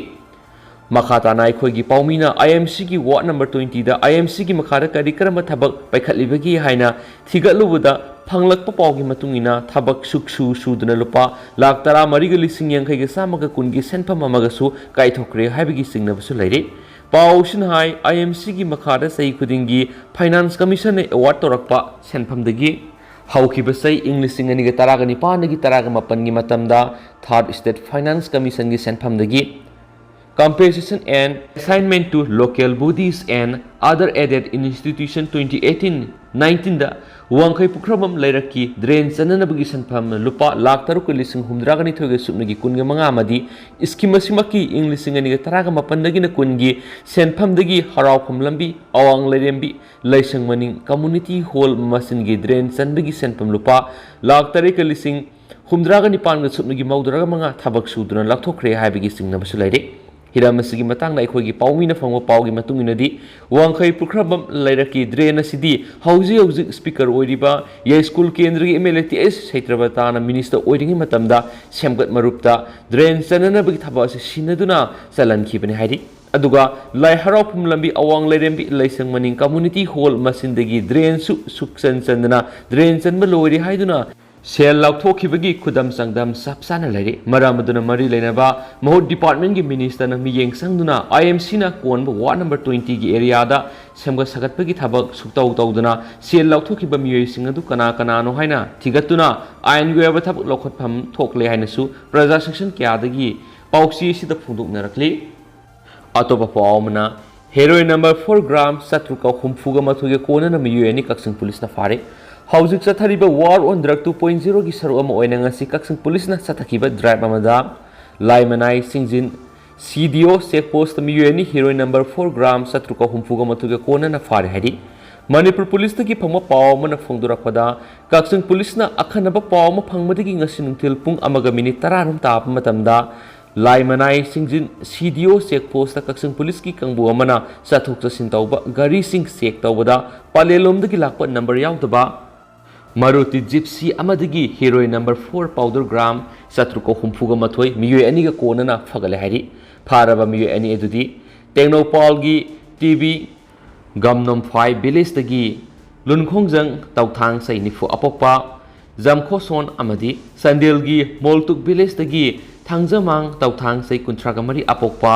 ꯃꯈꯥ ꯇꯥꯅ ꯑꯩꯈꯣꯏꯒꯤ ꯄꯥꯎꯃꯤꯅ IMCꯒꯤ ward number twentyꯗ IMCꯒꯤ ꯃꯈꯥꯗ ꯀꯔꯤ ꯀꯔꯝꯕ ꯊꯕꯛ ꯄꯥꯏꯈꯠꯂꯤꯕꯒꯦ ꯍꯥꯏꯅ ꯊꯤꯒꯠꯂꯨꯕꯗ ꯐꯪꯂꯛꯄ ꯄꯥꯎꯒꯤ ꯃꯇꯨꯡ ꯏꯟꯅ ꯊꯕꯛ ꯁꯨꯛꯁꯨ ꯁꯨꯗꯅ ꯂꯨꯄꯥ ꯂꯥꯈ ꯇꯔꯥꯃꯔꯤꯒ ꯂꯤꯁꯤꯡ ꯌꯥꯡꯈꯩꯒ ꯆꯥꯝꯃꯒ ꯀꯨꯟꯒꯤ ꯁꯦꯟꯐꯝ ꯑꯃꯒꯁꯨ ꯀꯥꯏꯊꯣꯛꯈ꯭ꯔꯦ ꯍꯥꯏꯕꯒꯤ ꯆꯤꯡꯅꯕꯁꯨ ꯂꯩꯔꯤ꯫ ꯄꯥꯎꯁꯤꯅ ꯍꯥꯏ IMCꯒꯤ ꯃꯈꯥꯗ ꯆꯍꯤ ꯈꯨꯗꯤꯡꯒꯤ finance commissionꯅ award ꯇꯧꯔꯛꯄ ꯁꯦꯟꯐꯝꯗꯒꯤ ꯍꯧꯈꯤꯕ ꯆꯍꯤ ꯏꯪ ꯂꯤꯁꯤꯡ ꯑꯅꯤꯒ ꯇꯔꯥꯒ ꯅꯤꯄꯥꯟꯗꯒꯤ ꯇꯔꯥꯒ ꯃꯥꯄꯟꯒꯤ ꯃꯇꯝꯗ third state finance commissionꯒꯤ ꯁꯦꯟꯐꯝꯗꯒꯤ compensation and assignment to local bodies and other aided institution twenty eighteen nineteenꯗ ꯋꯥꯡꯈꯩ ꯄꯨꯈ꯭ꯔꯝꯕꯝ ꯂꯩꯔꯛꯀꯤ drain ꯆꯟꯅꯅꯕꯒꯤ ꯁꯦꯟꯐꯝ ꯂꯨꯄꯥ ꯂꯥꯈ ꯇꯔꯨꯛꯀ ꯂꯤꯁꯤꯡ ꯍꯨꯝꯗ꯭ꯔꯥꯒ ꯅꯤꯊꯣꯏꯒ ꯁꯨꯞꯅꯒꯤ ꯀꯨꯟꯒ ꯃꯉꯥ ꯑꯃꯗꯤ scheme ꯑꯁꯤꯃꯛꯀꯤ ꯏꯪ ꯂꯤꯁꯤꯡ ꯑꯅꯤꯒ ꯇꯔꯥꯒ ꯃꯥꯄꯟꯗꯒꯤꯅ ꯀꯨꯟꯒꯤ ꯁꯦꯟꯐꯝꯗꯒꯤ ꯍꯔꯥꯎꯐꯝ ꯂꯝꯕꯤ, ꯑꯋꯥꯡ ꯂꯩꯔꯦꯝꯕꯤ, ꯂꯥꯏꯁꯪ ꯃꯅꯤꯡ community hall ꯃꯆꯤꯟꯒꯤ drain ꯆꯟꯕꯒꯤ ꯁꯦꯟꯐꯝ ꯂꯨꯄꯥ ꯂꯥꯈ ꯇꯔꯦꯠꯀ ꯂꯤꯁꯤꯡ ꯍꯨꯝꯗ꯭ꯔꯥꯒ ꯅꯤꯄꯥꯟꯒ ꯁꯨꯞꯅꯒꯤ ꯃꯧꯗ꯭ꯔꯥꯒ ꯃꯉꯥ ꯊꯕꯛ ꯁꯨꯗꯨꯅ ꯂꯧꯊꯣꯛꯈ꯭ꯔꯦ ꯍꯥꯏꯕꯒꯤ ꯆꯤꯡꯅꯕꯁꯨ ꯂꯩꯔꯤ꯫ ꯍꯤꯔꯝ ꯑꯁꯤꯒꯤ ꯃꯇꯥꯡꯗ ꯑꯩꯈꯣꯏꯒꯤ ꯄꯥꯎꯃꯤꯅ ꯐꯪꯕ ꯄꯥꯎꯒꯤ ꯃꯇꯨꯡ ꯏꯟꯅꯗꯤ, ꯋꯥꯡꯈꯩ ꯄꯨꯈ꯭ꯔꯝꯕꯝ ꯂꯩꯔꯛꯀꯤ ꯗ꯭ꯔꯦꯟ ꯑꯁꯤꯗꯤ ꯍꯧꯖꯤꯛ ꯍꯧꯖꯤꯛ ꯁ꯭ꯄꯤꯀꯔ ꯑꯣꯏꯔꯤꯕ ꯌꯥꯏꯁ꯭ꯀꯨꯜ ꯀꯦꯟꯗ꯭ꯔꯒꯤ M L A T S ꯁꯩꯇ꯭ꯔꯕꯇꯥꯅ ꯃꯤꯅꯤꯁꯇꯔ ꯑꯣꯏꯔꯤꯉꯩ ꯃꯇꯝꯗ ꯁꯦꯝꯒꯠ ꯃꯔꯨꯞꯇ ꯗ꯭ꯔꯦꯟ ꯆꯟꯅꯅꯕꯒꯤ ꯊꯕꯛ ꯑꯁꯤ ꯁꯤꯟꯅꯗꯨꯅ ꯆꯜꯍꯟꯈꯤꯕꯅꯤ ꯍꯥꯏꯔꯤ꯫ ꯑꯗꯨꯒ ꯂꯥꯏ ꯍꯔꯥꯎꯐꯝ ꯂꯝꯕꯤ ꯑꯋꯥꯡ ꯂꯩꯔꯦꯝꯕꯤ ꯂꯩꯁꯪ ꯃꯅꯤꯡ ꯀꯝꯃ꯭ꯌꯨꯅꯤꯇꯤ ꯍꯣꯜ ꯃꯆꯤꯟꯗꯒꯤ ꯗ꯭ꯔꯦꯟꯁꯨ ꯁꯨꯛꯆꯟ ꯆꯟꯗꯅ ꯗ꯭ꯔꯦꯟ ꯆꯟꯕ ꯂꯣꯏꯔꯦ ꯍꯥꯏꯗꯨꯅ ꯁꯦꯜ ꯂꯥꯎꯊꯣꯛꯈꯤꯕꯒꯤ ꯈꯨꯗꯝ ꯆꯥꯡꯗꯝ ꯆꯞ ꯆꯥꯅ ꯂꯩꯔꯤ꯫ ꯃꯔꯝ ꯑꯗꯨꯅ ꯃꯔꯤ ꯂꯩꯅꯕ ꯃꯍꯨꯠ ꯗꯤꯄꯥꯔꯠꯃꯦꯟꯒꯤ ꯃꯤꯅꯤꯁꯇꯔꯅ ꯃꯤꯠꯌꯦꯡ ꯆꯪꯗꯨꯅ ꯑꯥꯏ ꯑꯦꯝ ꯁꯤꯅ ꯀꯣꯟꯕ ꯋꯥꯔꯗ ꯅꯝꯕꯔ ꯇ꯭ꯋꯦꯟꯇꯤꯒꯤ ꯑꯦꯔꯤꯌꯥꯗ ꯁꯦꯝꯒꯠ ꯁꯥꯒꯠꯄꯒꯤ ꯊꯕꯛ ꯁꯨꯛꯇꯧ ꯇꯧꯗꯅ ꯁꯦꯜ ꯂꯧꯊꯣꯛꯈꯤꯕ ꯃꯤꯑꯣꯏꯁꯤꯡ ꯑꯗꯨ ꯀꯅꯥ ꯀꯅꯥꯅꯣ ꯍꯥꯏꯅ ꯊꯤꯒꯠꯇꯨꯅ ꯑꯥꯏꯟꯒꯤ ꯑꯣꯏꯕ ꯊꯕꯛ ꯂꯧꯈꯠꯐꯝ ꯊꯣꯛꯂꯦ ꯍꯥꯏꯅꯁꯨ ꯄ꯭ꯔꯖꯥ ꯁꯦꯛꯁꯟ ꯀꯌꯥꯗꯒꯤ ꯄꯥꯎꯆꯦ ꯑꯁꯤꯗ ꯐꯣꯡꯗꯣꯛꯅꯔꯛꯂꯤ꯫ ꯑꯇꯣꯞꯄ ꯄꯥꯎ ꯑꯃꯅ, ꯍꯦꯔꯣꯏꯟ ꯅꯝꯕꯔ ꯐꯣꯔ ꯒ꯭ꯔꯥꯝ ꯆꯥꯇ꯭ꯔꯨꯛꯀ ꯍꯨꯝꯐꯨꯒ ꯃꯥꯊꯣꯏꯒ ꯀꯣꯟꯅꯅ ꯃꯤꯑꯣꯏ ꯑꯅꯤ ꯀꯛꯆꯤꯡ ꯄꯨꯂꯤꯁꯅ ꯐꯥꯔꯦ꯫ ꯍꯧꯖꯤꯛ ꯆꯠꯊꯔꯤꯕ ꯋꯥꯔ ꯑꯣꯟ ꯗ꯭ꯔꯒ ꯇꯨ ꯄꯣꯏꯟ ꯖꯤꯔꯣꯒꯤ ꯁꯔꯨꯛ ꯑꯃ ꯑꯣꯏꯅ ꯉꯁꯤ ꯀꯛꯆꯤꯡ ꯄꯨꯂꯤꯁꯅ ꯆꯠꯊꯈꯤꯕ ꯗ꯭ꯔꯥꯏꯕ ꯑꯃꯗ ꯂꯥꯏꯃꯅꯥꯏ ꯆꯤꯡꯖꯤꯟ ꯁꯤ ꯗꯤ ꯑꯣ ꯆꯦꯛ ꯄꯣꯁꯇ ꯃꯤꯑꯣꯏ ꯑꯅꯤ ꯍꯦꯔꯣꯏꯟ ꯅꯝꯕꯔ ꯐꯣꯔ ꯒ꯭ꯔꯥꯝ ꯆꯥꯇ꯭ꯔꯨꯛꯀ ꯍꯨꯝꯐꯨꯒ ꯃꯥꯊꯣꯏꯒ ꯀꯣꯟꯅꯅ ꯐꯥꯔꯦ ꯍꯥꯏꯔꯤ꯫ ꯃꯅꯤꯄꯨꯔ ꯄꯨꯂꯤꯁꯇꯒꯤ ꯐꯪꯕ ꯄꯥꯎ ꯑꯃꯅ ꯐꯣꯡꯗꯣꯔꯛꯄꯗ, ꯀꯛꯆꯤꯡ ꯄꯨꯂꯤꯁꯅ ꯑꯈꯟꯅꯕ ꯄꯥꯎ ꯑꯃ ꯐꯪꯕꯗꯒꯤ ꯉꯁꯤ ꯅꯨꯡꯊꯤꯜ ꯄꯨꯡ ꯑꯃꯒ ꯃꯤꯅꯤꯠ ꯇꯔꯥꯔꯣꯝ ꯇꯥꯕ ꯃꯇꯝꯗ ꯂꯥꯏꯃꯅꯥꯏ ꯆꯤꯡꯖꯤꯟ ꯁꯤ ꯗꯤ ꯑꯣ ꯆꯦꯛ ꯄꯣꯁꯇ ꯀꯛꯆꯤꯡ ꯄꯨꯂꯤꯁꯀꯤ ꯀꯥꯡꯕꯨ ꯑꯃꯅ ꯆꯠꯊꯣꯛ ꯆꯠꯁꯤꯟ ꯇꯧꯕ ꯒꯥꯔꯤꯁꯤꯡ ꯆꯦꯛ ꯇꯧꯕꯗ ꯄꯥꯂꯦꯜꯂꯣꯝꯗꯒꯤ ꯂꯥꯛꯄ ꯅꯝꯕꯔ ꯌꯥꯎꯗꯕ ꯃꯥꯔꯨꯇꯤ ꯖꯤꯞꯁꯤ ꯑꯃꯗꯒꯤ heroin number four powder gram ꯆꯥꯇ꯭ꯔꯨꯛꯀ ꯍꯨꯝꯐꯨꯒ ꯃꯥꯊꯣꯏ ꯃꯤꯑꯣꯏ ꯑꯅꯤꯒ ꯀꯣꯟꯅꯅ ꯐꯒꯠꯂꯦ ꯍꯥꯏꯔꯤ꯫ ꯐꯥꯔꯕ ꯃꯤꯑꯣꯏ ꯑꯅꯤ ꯑꯗꯨꯗꯤ ꯇꯦꯡꯅꯧꯄꯥꯜꯒꯤ ꯇꯤ ꯕꯤ ꯒꯝꯅꯣꯝꯐꯥꯏ ꯚꯤꯂꯦꯖꯇꯒꯤ ꯂꯨꯟꯈꯣꯡꯖꯪ ꯇꯧꯊꯥꯡ ꯆꯍꯤ ꯅꯤꯐꯨ ꯑꯄꯣꯛꯄ ꯖꯝꯈꯣꯁꯣꯟ ꯑꯃꯗꯤ ꯆꯥꯟꯗꯦꯜꯒꯤ ꯃꯣꯜꯇꯨꯛ ꯚꯤꯂꯦꯖꯇꯒꯤ ꯊꯥꯡꯖꯃꯥꯡ ꯇꯧꯊꯥꯡ ꯆꯍꯤ ꯀꯨꯟꯊ꯭ꯔꯥꯒ ꯃꯔꯤ ꯑꯄꯣꯛꯄ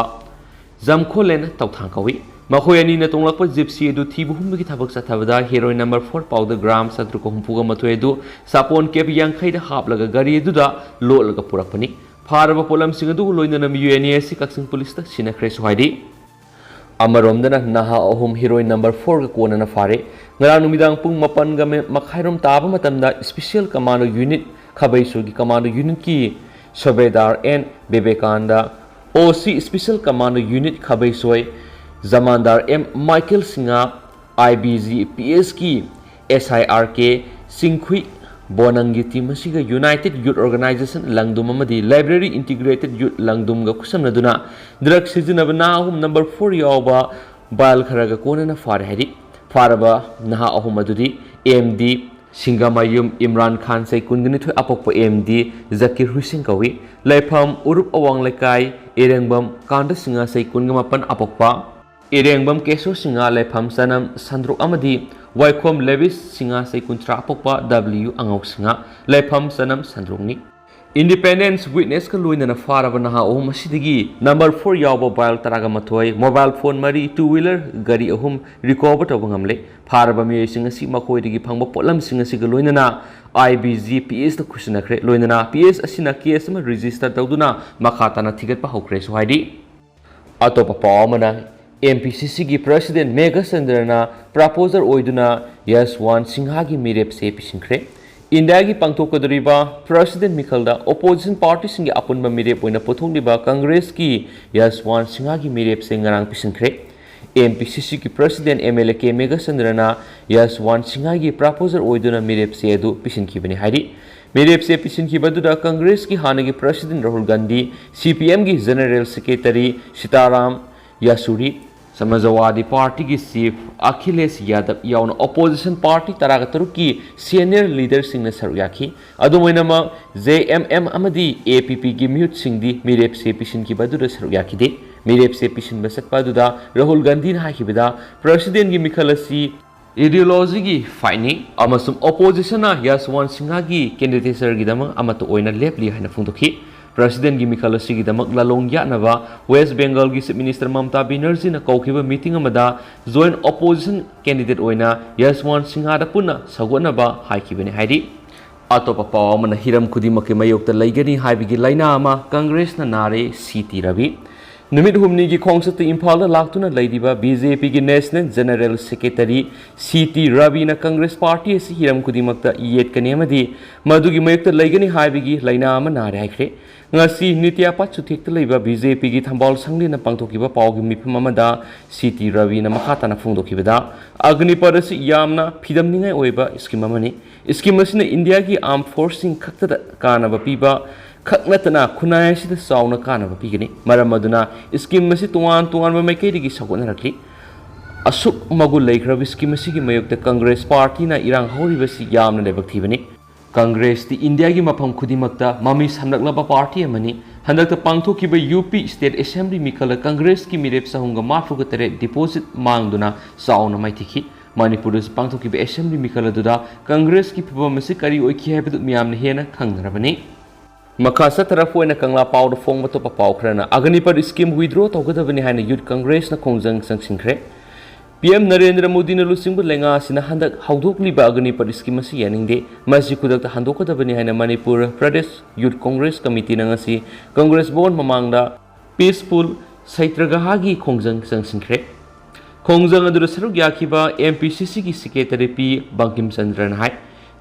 ꯖꯝꯈꯣꯂꯦꯟ ꯇꯧꯊꯥꯡ ꯀꯧꯏ꯫ ꯃꯈꯣꯏ ꯑꯅꯤꯅ ꯇꯣꯡꯂꯛꯄ ꯖꯤꯞꯁꯤ ꯑꯗꯨ ꯊꯤꯕ ꯍꯨꯝꯕꯒꯤ ꯊꯕꯛ ꯆꯠꯊꯕꯗ heroin number four powder gram ꯆꯥꯇ꯭ꯔꯨꯛꯀ ꯍꯨꯝꯐꯨꯒ ꯃꯥꯊꯣꯏ ꯑꯗꯨ ꯁꯥꯄꯣꯟ ꯀꯦꯞ ꯌꯥꯡꯈꯩꯗ ꯍꯥꯞꯂꯒ ꯒꯥꯔꯤ ꯑꯗꯨꯗ ꯂꯣꯠꯂꯒ ꯄꯨꯔꯛꯄꯅꯤ꯫ ꯐꯥꯔꯕ ꯄꯣꯠꯂꯝꯁꯤꯡ ꯑꯗꯨꯒ ꯂꯣꯏꯅꯅ ꯃꯤꯑꯣꯏ ꯑꯅꯤ ꯑꯁꯤ ꯀꯛꯆꯤꯡ ꯄꯨꯂꯤꯁꯇ ꯁꯤꯟꯅꯈ꯭ꯔꯦꯁꯨ ꯍꯥꯏꯔꯤ꯫ ꯑꯃꯔꯣꯝꯗꯅ ꯅꯍꯥ ꯑꯍꯨꯝ ꯍꯦꯔꯣꯏꯟ ꯅꯝꯕꯔ ꯐꯣꯔꯒ ꯀꯣꯟꯅꯅ ꯐꯥꯔꯦ꯫ ꯉꯔꯥꯡ ꯅꯨꯃꯤꯗꯥꯡ ꯄꯨꯡ ꯃꯥꯄꯟꯒ ꯃꯈꯥꯏꯔꯣꯝ ꯇꯥꯕ ꯃꯇꯝꯗ ꯁ꯭ꯄꯤꯁꯦꯜ ꯀꯃꯥꯟꯗꯣ ꯌꯨꯅꯤꯠ ꯈꯥꯕꯩꯁꯣꯏꯒꯤ ꯀꯃꯥꯟꯗꯣ ꯌꯨꯅꯤꯠꯀꯤ ꯁꯨꯕꯦꯗꯥꯔ N Bibekananda, O C special commando unit Khabeisoi, ꯖꯃꯥꯟꯗꯥꯔ M Michael Singh, I B G P ꯑꯦꯁꯀꯤ S I R K Chingkhui, ꯕꯣꯅꯪꯒꯤ ꯇꯤꯝ ꯑꯁꯤꯒ United Youth Organization ꯂꯪꯗꯨꯝ ꯑꯃꯗꯤ Library Integrated Youth ꯂꯪꯗꯨꯝꯒ ꯈꯨꯠꯁꯝꯅꯗꯨꯅ ꯗ꯭ꯔꯒ ꯁꯤꯖꯤꯟꯅꯕ ꯅꯍꯥ ꯑꯍꯨꯝ ꯅꯝꯕꯔ ꯐꯣꯔ ꯌꯥꯎꯕ ꯕꯥꯏꯜ ꯈꯔꯒ ꯀꯣꯟꯅꯅ ꯐꯥꯔꯦ ꯍꯥꯏꯔꯤ꯫ ꯐꯥꯔꯕ ꯅꯍꯥ ꯑꯍꯨꯝ ꯑꯗꯨꯗꯤ ꯑꯦꯝ ꯗꯤ ꯁꯤꯡꯒꯥꯃꯌꯨꯝ ꯏꯝꯔꯥꯟ ꯈꯥꯟ ꯆꯍꯤ ꯀꯨꯟꯒ ꯅꯤꯊꯣꯏ ꯑꯄꯣꯛꯄ ꯑꯦꯝ ꯗꯤ ꯖꯀꯤꯔ ꯍꯨꯏꯁꯦꯟ ꯀꯧꯏ꯫ ꯂꯩꯐꯝ ꯎꯔꯨꯞ ꯑꯋꯥꯡ ꯂꯩꯀꯥꯏ꯫ ꯏꯔꯦꯡꯕꯝ ꯀꯥꯟꯗ ꯁꯤꯡꯍ ꯆꯍꯤ ꯀꯨꯟꯒ ꯃꯥꯄꯟ ꯑꯄꯣꯛꯄ ꯏꯔꯦꯡꯕꯝ ꯀꯦꯁꯣ ꯁꯤꯡꯍ ꯂꯩꯐꯝ ꯆꯅꯝ ꯁꯟꯗ꯭ꯔꯣꯛ ꯑꯃꯗꯤ ꯋꯥꯏꯈꯣꯝ ꯂꯦꯕꯤꯁ ꯁꯤꯡꯍ ꯆꯍꯤ ꯀꯨꯟꯊ꯭ꯔꯥ ꯑꯄꯣꯛꯄ ꯗꯕ꯭ꯂꯤꯌꯨ ꯑꯉꯧ ꯁꯤꯡꯍ ꯂꯩꯐꯝ ꯆꯅꯝ ꯁꯟꯗ꯭ꯔꯣꯛꯅꯤ꯫ ꯏꯟꯗꯤꯄꯦꯟꯗꯦꯟꯁ ꯋꯤꯠꯅꯦꯁꯀ ꯂꯣꯏꯅꯅ ꯐꯥꯔꯕ ꯅꯍꯥ ꯑꯍꯨꯝ ꯑꯁꯤꯗꯒꯤ ꯅꯝꯕꯔ ꯐꯣꯔ ꯌꯥꯎꯕ ꯕꯥꯏꯜ ꯇꯔꯥꯒ ꯃꯥꯊꯣꯏ, ꯃꯣꯕꯥꯏꯜ ꯐꯣꯟ ꯃꯔꯤ, ꯇꯨ ꯋꯤꯂꯔ ꯒꯥꯔꯤ ꯑꯍꯨꯝ ꯔꯤꯀꯣꯚꯔ ꯇꯧꯕ ꯉꯝꯂꯦ꯫ ꯐꯥꯔꯕ ꯃꯤꯑꯣꯏꯁꯤꯡ ꯑꯁꯤ ꯃꯈꯣꯏꯗꯒꯤ ꯐꯪꯕ ꯄꯣꯠꯂꯝꯁꯤꯡ ꯑꯁꯤꯒ ꯂꯣꯏꯅꯅ ꯑꯥꯏ ꯕꯤ ꯖꯤ ꯄꯤ ꯑꯦꯁꯇ ꯈꯨꯠꯁꯤꯟꯅꯈ꯭ꯔꯦ꯫ ꯂꯣꯏꯅꯅ ꯄꯤ ꯑꯦꯁ ꯑꯁꯤꯅ ꯀꯦꯁ ꯑꯃ ꯔꯦꯖꯤꯁꯇꯔ ꯇꯧꯗꯨꯅ ꯃꯈꯥ ꯇꯥꯅ ꯊꯤꯒꯠꯄ ꯍꯧꯈ꯭ꯔꯦꯁꯨ ꯍꯥꯏꯔꯤ꯫ ꯑꯇꯣꯞꯄ ꯄꯥꯎ ꯑꯃꯅ, ꯑꯦꯝ ꯄꯤ ꯁꯤ ꯁꯤꯒꯤ ꯄ꯭ꯔꯁꯤꯗꯦꯟ ꯃꯦꯘꯆꯟꯗ꯭ꯔꯅ ꯄ꯭ꯔꯄꯣꯖꯔ ꯑꯣꯏꯗꯨꯅ ꯌꯁꯋꯥꯟ ꯁꯤꯡꯍꯥꯒꯤ ꯃꯤꯔꯦꯞꯁꯦ ꯄꯤꯁꯤꯟꯈ꯭ꯔꯦ꯫ ꯏꯟꯗꯤꯌꯥꯒꯤ ꯄꯥꯡꯊꯣꯛꯀꯗꯧꯔꯤꯕ ꯄ꯭ꯔꯁꯤꯗꯦꯟ ꯃꯤꯈꯜꯗ ꯑꯣꯄꯣꯖꯤꯁꯟ ꯄꯥꯔꯇꯤꯁꯤꯡꯒꯤ ꯑꯄꯨꯟꯕ ꯃꯤꯔꯦꯞ ꯑꯣꯏꯅ ꯄꯨꯊꯣꯛꯂꯤꯕ ꯀꯪꯒ꯭ꯔꯦꯁꯀꯤ ꯌꯁꯋꯥꯟ ꯁꯤꯡꯍꯥꯒꯤ ꯃꯤꯔꯦꯞꯁꯦ ꯉꯔꯥꯡ ꯄꯤꯁꯤꯟꯈ꯭ꯔꯦ꯫ ꯑꯦꯝ ꯄꯤ ꯁꯤ ꯁꯤꯒꯤ president M L A K ꯃꯦꯘꯆꯟꯗ꯭ꯔꯅ ꯌꯁꯋꯥꯟ ꯁꯤꯡꯍꯥꯒꯤ ꯄ꯭ꯔꯄꯣꯖꯔ ꯑꯣꯏꯗꯨꯅ ꯃꯤꯔꯦꯞꯁꯦ ꯑꯗꯨ ꯄꯤꯁꯤꯟꯈꯤꯕꯅꯤ ꯍꯥꯏꯔꯤ꯫ ꯃꯤꯔꯦꯞꯁꯦ ꯄꯤꯁꯤꯟꯈꯤꯕ ꯑꯗꯨꯗ ꯀꯪꯒ꯭ꯔꯦꯁꯀꯤ ꯍꯥꯟꯅꯒꯤ ꯄ꯭ꯔꯁꯤꯗꯦꯟ ꯔꯥꯍꯨꯜ ꯒꯥꯟꯙꯤ, ꯁꯤ ꯄꯤ ꯑꯦꯝꯒꯤ ꯖꯦꯅꯔꯦꯜ ꯁꯦꯀ꯭ꯔꯦꯇꯔꯤ ꯁꯤꯇꯥꯔꯥꯝ ꯌꯥꯆꯨꯔꯤ, ꯁꯃꯥꯖꯋꯥꯗꯤ ꯄꯥꯔꯇꯤꯒꯤ ꯆꯤꯐ ꯑꯈꯤꯂꯦꯁ ꯌꯥꯗꯕ ꯌꯥꯎꯅ ꯑꯣꯄꯣꯖꯤꯁꯟ ꯄꯥꯔꯇꯤ ꯇꯔꯥꯒ ꯇꯔꯨꯛꯀꯤ ꯁꯦꯅꯤꯌꯔ ꯂꯤꯗꯔꯁꯤꯡꯅ ꯁꯔꯨꯛ ꯌꯥꯈꯤ꯫ ꯑꯗꯨꯝ ꯑꯣꯏꯅꯃꯛ, ꯖꯦ ꯑꯦꯝ ꯑꯦꯝ ꯑꯃꯗꯤ ꯑꯦ ꯄꯤ ꯄꯤꯒꯤ ꯃꯤꯍꯨꯠꯁꯤꯡꯗꯤ ꯃꯤꯔꯦꯞꯁꯦ ꯄꯤꯁꯤꯟꯈꯤꯕ ꯑꯗꯨꯗ ꯁꯔꯨꯛ ꯌꯥꯈꯤꯗꯦ꯫ ꯃꯤꯔꯦꯞꯁꯦ ꯄꯤꯁꯤꯟꯕ ꯆꯠꯄ ꯑꯗꯨꯗ ꯔꯥꯍꯨꯜ ꯒꯥꯟꯙꯤꯅ ꯍꯥꯏꯈꯤꯕꯗ, ꯄ꯭ꯔꯁꯤꯗꯦꯟꯒꯤ ꯃꯤꯈꯜ ꯑꯁꯤ ꯏꯗꯤꯑꯣꯂꯣꯖꯤꯒꯤ ꯐꯥꯏꯠꯅꯤ ꯑꯃꯁꯨꯡ ꯑꯣꯄꯣꯖꯤꯁꯟꯅ ꯌꯁꯋꯥꯟ ꯁꯤꯡꯍꯥꯒꯤ ꯀꯦꯟꯗꯤꯗꯦꯆꯔꯒꯤꯗꯃꯛ ꯑꯃꯠꯇ ꯑꯣꯏꯅ ꯂꯦꯞꯂꯤ ꯍꯥꯏꯅ ꯐꯣꯡꯗꯣꯛꯈꯤ꯫ ꯄ꯭ꯔꯁꯤꯗꯦꯟꯒꯤ ꯃꯤꯈꯜ ꯑꯁꯤꯒꯤꯗꯃꯛ ꯂꯥꯂꯣꯡ ꯌꯥꯠꯅꯕ ꯋꯦꯁ ꯕꯦꯡꯒꯜꯒꯤ ꯆꯤꯐ ꯃꯤꯅꯤꯁꯇꯔ ꯃꯃꯇꯥ ꯕꯦꯅꯔꯖꯤꯅ ꯀꯧꯈꯤꯕ ꯃꯤꯇꯤꯡ ꯑꯃꯗ ꯖꯣꯏꯟꯠ ꯑꯣꯄꯣꯖꯤꯁꯟ ꯀꯦꯟꯗꯤꯗꯦꯠ ꯑꯣꯏꯅ ꯌꯁꯋꯥꯟ ꯁꯤꯡꯍꯥꯗ ꯄꯨꯟꯅ ꯁꯧꯒꯠꯅꯕ ꯍꯥꯏꯈꯤꯕꯅꯤ ꯍꯥꯏꯔꯤ꯫ ꯑꯇꯣꯞꯄ ꯄꯥꯎ ꯑꯃꯅ, ꯍꯤꯔꯝ ꯈꯨꯗꯤꯡꯃꯛꯀꯤ ꯃꯥꯌꯣꯛꯇ ꯂꯩꯒꯅꯤ ꯍꯥꯏꯕꯒꯤ ꯂꯥꯏꯅꯥ ꯑꯃ ꯀꯪꯒ꯭ꯔꯦꯁꯅ ꯅꯥꯔꯦ, ꯁꯤ ꯇꯤ ꯔꯕꯤ꯫ ꯅꯨꯃꯤꯠ ꯍꯨꯝꯅꯤꯒꯤ ꯈꯣꯡꯆꯠꯇ ꯏꯝꯐꯥꯜꯗ ꯂꯥꯛꯇꯨꯅ ꯂꯩꯔꯤꯕ ꯕꯤ ꯖꯦ ꯄꯤꯒꯤ National General Secretary C T ꯔꯕꯤꯅ ꯀꯪꯒ꯭ꯔꯦꯁ ꯄꯥꯔꯇꯤ ꯑꯁꯤ ꯍꯤꯔꯝ ꯈꯨꯗꯤꯡꯃꯛꯇ ꯌꯦꯠꯀꯅꯤ ꯑꯃꯗꯤ ꯃꯗꯨꯒꯤ ꯃꯥꯌꯣꯛꯇ ꯂꯩꯒꯅꯤ ꯍꯥꯏꯕꯒꯤ ꯂꯩꯅꯥ ꯑꯃ ꯅꯥꯔꯦ ꯍꯥꯏꯈ꯭ꯔꯦ꯫ ꯉꯁꯤ ꯅꯤꯇ꯭ꯌꯥ ꯄꯥꯠ ꯆꯨꯊꯦꯛꯇ ꯂꯩꯕ ꯕꯤ ꯖꯦ ꯄꯤꯒꯤ ꯊꯝꯕꯥꯜ ꯁꯪꯂꯦꯟꯅ ꯄꯥꯡꯊꯣꯛꯈꯤꯕ ꯄꯥꯎꯒꯤ ꯃꯤꯐꯝ ꯑꯃꯗ ꯁꯤ ꯇꯤ ꯔꯕꯤꯅ ꯃꯈꯥ ꯇꯥꯅ ꯐꯣꯡꯗꯣꯛꯈꯤꯕꯗ, ꯑꯒꯅꯤꯄꯠ ꯑꯁꯤ ꯌꯥꯝꯅ ꯐꯤꯗꯝꯅꯤꯡꯉꯥꯏ ꯑꯣꯏꯕ ꯁ꯭ꯀꯤꯝ ꯑꯃꯅꯤ꯫ ꯁ꯭ꯀꯤꯝ ꯑꯁꯤꯅ ꯏꯟꯗꯤꯌꯥꯒꯤ ꯑꯥꯔꯝ ꯐꯣꯔꯁꯁꯤꯡ ꯈꯛꯇꯗ ꯀꯥꯟꯅꯕ ꯄꯤꯕ ꯈꯛ ꯅꯠꯇꯅ ꯈꯨꯟꯅꯥꯏ ꯑꯁꯤꯗ ꯆꯥꯎꯅ ꯀꯥꯟꯅꯕ ꯄꯤꯒꯅꯤ꯫ ꯃꯔꯝ ꯑꯗꯨꯅ ꯁ꯭ꯀꯤꯝ ꯑꯁꯤ ꯇꯣꯉꯥꯟ ꯇꯣꯉꯥꯟꯕ ꯃꯥꯏꯀꯩꯗꯒꯤ ꯁꯧꯒꯠꯅꯔꯛꯂꯤ꯫ ꯑꯁꯨꯛ ꯃꯒꯨꯟ ꯂꯩꯈ꯭ꯔꯕ ꯁ꯭ꯀꯤꯝ ꯑꯁꯤꯒꯤ ꯃꯥꯌꯣꯛꯇ ꯀꯪꯒ꯭ꯔꯦꯁ ꯄꯥꯔꯇꯤꯅ ꯏꯔꯥꯡ ꯍꯧꯔꯤꯕꯁꯤ ꯌꯥꯝꯅ ꯂꯥꯏꯕꯛ ꯊꯤꯕꯅꯤ꯫ ꯀꯪꯒ꯭ꯔꯦꯁꯇꯤ ꯏꯟꯗꯤꯌꯥꯒꯤ ꯃꯐꯝ ꯈꯨꯗꯤꯡꯃꯛꯇ ꯃꯃꯤ ꯁꯝꯂꯛꯂꯕ ꯄꯥꯔꯇꯤ ꯑꯃꯅꯤ꯫ ꯍꯟꯗꯛꯇ ꯄꯥꯡꯊꯣꯛꯈꯤꯕ ꯌꯨ ꯄꯤ ꯁ꯭ꯇꯦꯠ ꯑꯦꯁꯦꯝꯕ꯭ꯂꯤ ꯃꯤꯈꯜꯗ ꯀꯪꯒ꯭ꯔꯦꯁꯀꯤ ꯃꯤꯔꯦꯞ ꯆꯍꯨꯝꯒ ꯃꯔꯤꯐꯨꯒ ꯇꯔꯦꯠ ꯗꯤꯄꯣꯖꯤꯠ ꯃꯥꯡꯗꯨꯅ ꯆꯥꯎꯅ ꯃꯥꯏꯊꯤꯈꯤ꯫ ꯃꯅꯤꯄꯨꯔꯗꯁꯨ ꯄꯥꯡꯊꯣꯛꯈꯤꯕ ꯑꯦꯁꯦꯝꯕ꯭ꯂꯤ ꯃꯤꯈꯜ ꯑꯗꯨꯗ ꯀꯪꯒ꯭ꯔꯦꯁꯀꯤ ꯐꯤꯚꯝ ꯑꯁꯤ ꯀꯔꯤ ꯑꯣꯏꯈꯤ ꯍꯥꯏꯕꯗꯨ ꯃꯤꯌꯥꯝꯅ ꯍꯦꯟꯅ ꯈꯪꯅꯔꯕꯅꯤ꯫ ꯃꯈꯥ ꯆꯠꯊꯔꯛꯄ ꯑꯣꯏꯅ ꯀꯪꯂꯥ ꯄꯥꯎꯗ ꯐꯣꯡꯕ ꯑꯇꯣꯞꯄ ꯄꯥꯎ ꯈꯔꯅ, ꯑꯒꯅꯤꯄꯠ ꯁ꯭ꯀꯤꯝ ꯋꯤꯗ꯭ꯔꯣ ꯇꯧꯒꯗꯕꯅꯤ ꯍꯥꯏꯅ ꯌꯨꯠ ꯀꯪꯒ꯭ꯔꯦꯁꯅ ꯈꯣꯡꯖꯪ ꯆꯪꯁꯤꯟꯈ꯭ꯔꯦ꯫ ꯄꯤ ꯑꯦꯝ ꯅꯔꯦꯟꯗ꯭ꯔ ꯃꯣꯗꯤꯅ ꯂꯨꯆꯤꯡꯕ ꯂꯩꯉꯥꯛ ꯑꯁꯤꯅ ꯍꯟꯗꯛ ꯍꯧꯗꯣꯛꯂꯤꯕ ꯑꯒꯅꯤꯄꯠ ꯁ꯭ꯀꯤꯝ ꯑꯁꯤ ꯌꯥꯅꯤꯡꯗꯦ꯫ ꯃꯁꯤ ꯈꯨꯗꯛꯇ ꯍꯟꯗꯣꯛꯀꯗꯕꯅꯤ ꯍꯥꯏꯅ ꯃꯅꯤꯄꯨꯔ ꯄ꯭ꯔꯗꯦꯁ ꯌꯨꯠ ꯀꯪꯒ꯭ꯔꯦꯁ ꯀꯃꯤꯇꯤꯅ ꯉꯁꯤ ꯀꯪꯒ꯭ꯔꯦꯁ ꯚꯋꯟ ꯃꯃꯥꯡꯗ ꯄꯤꯁꯐꯨꯜ ꯁꯩꯇ꯭ꯔꯒꯍꯥꯒꯤ ꯈꯣꯡꯖꯪ ꯆꯪꯁꯤꯟꯈ꯭ꯔꯦ꯫ ꯈꯣꯡꯖꯪ ꯑꯗꯨꯗ ꯁꯔꯨꯛ ꯌꯥꯈꯤꯕ ꯑꯦꯝ ꯄꯤ ꯁꯤ ꯁꯤꯒꯤ ꯁꯦꯀ꯭ꯔꯦꯇꯔꯤ ꯄꯤ ꯕꯪꯀꯤꯝ ꯆꯟꯗ꯭ꯔꯅ ꯍꯥꯏ,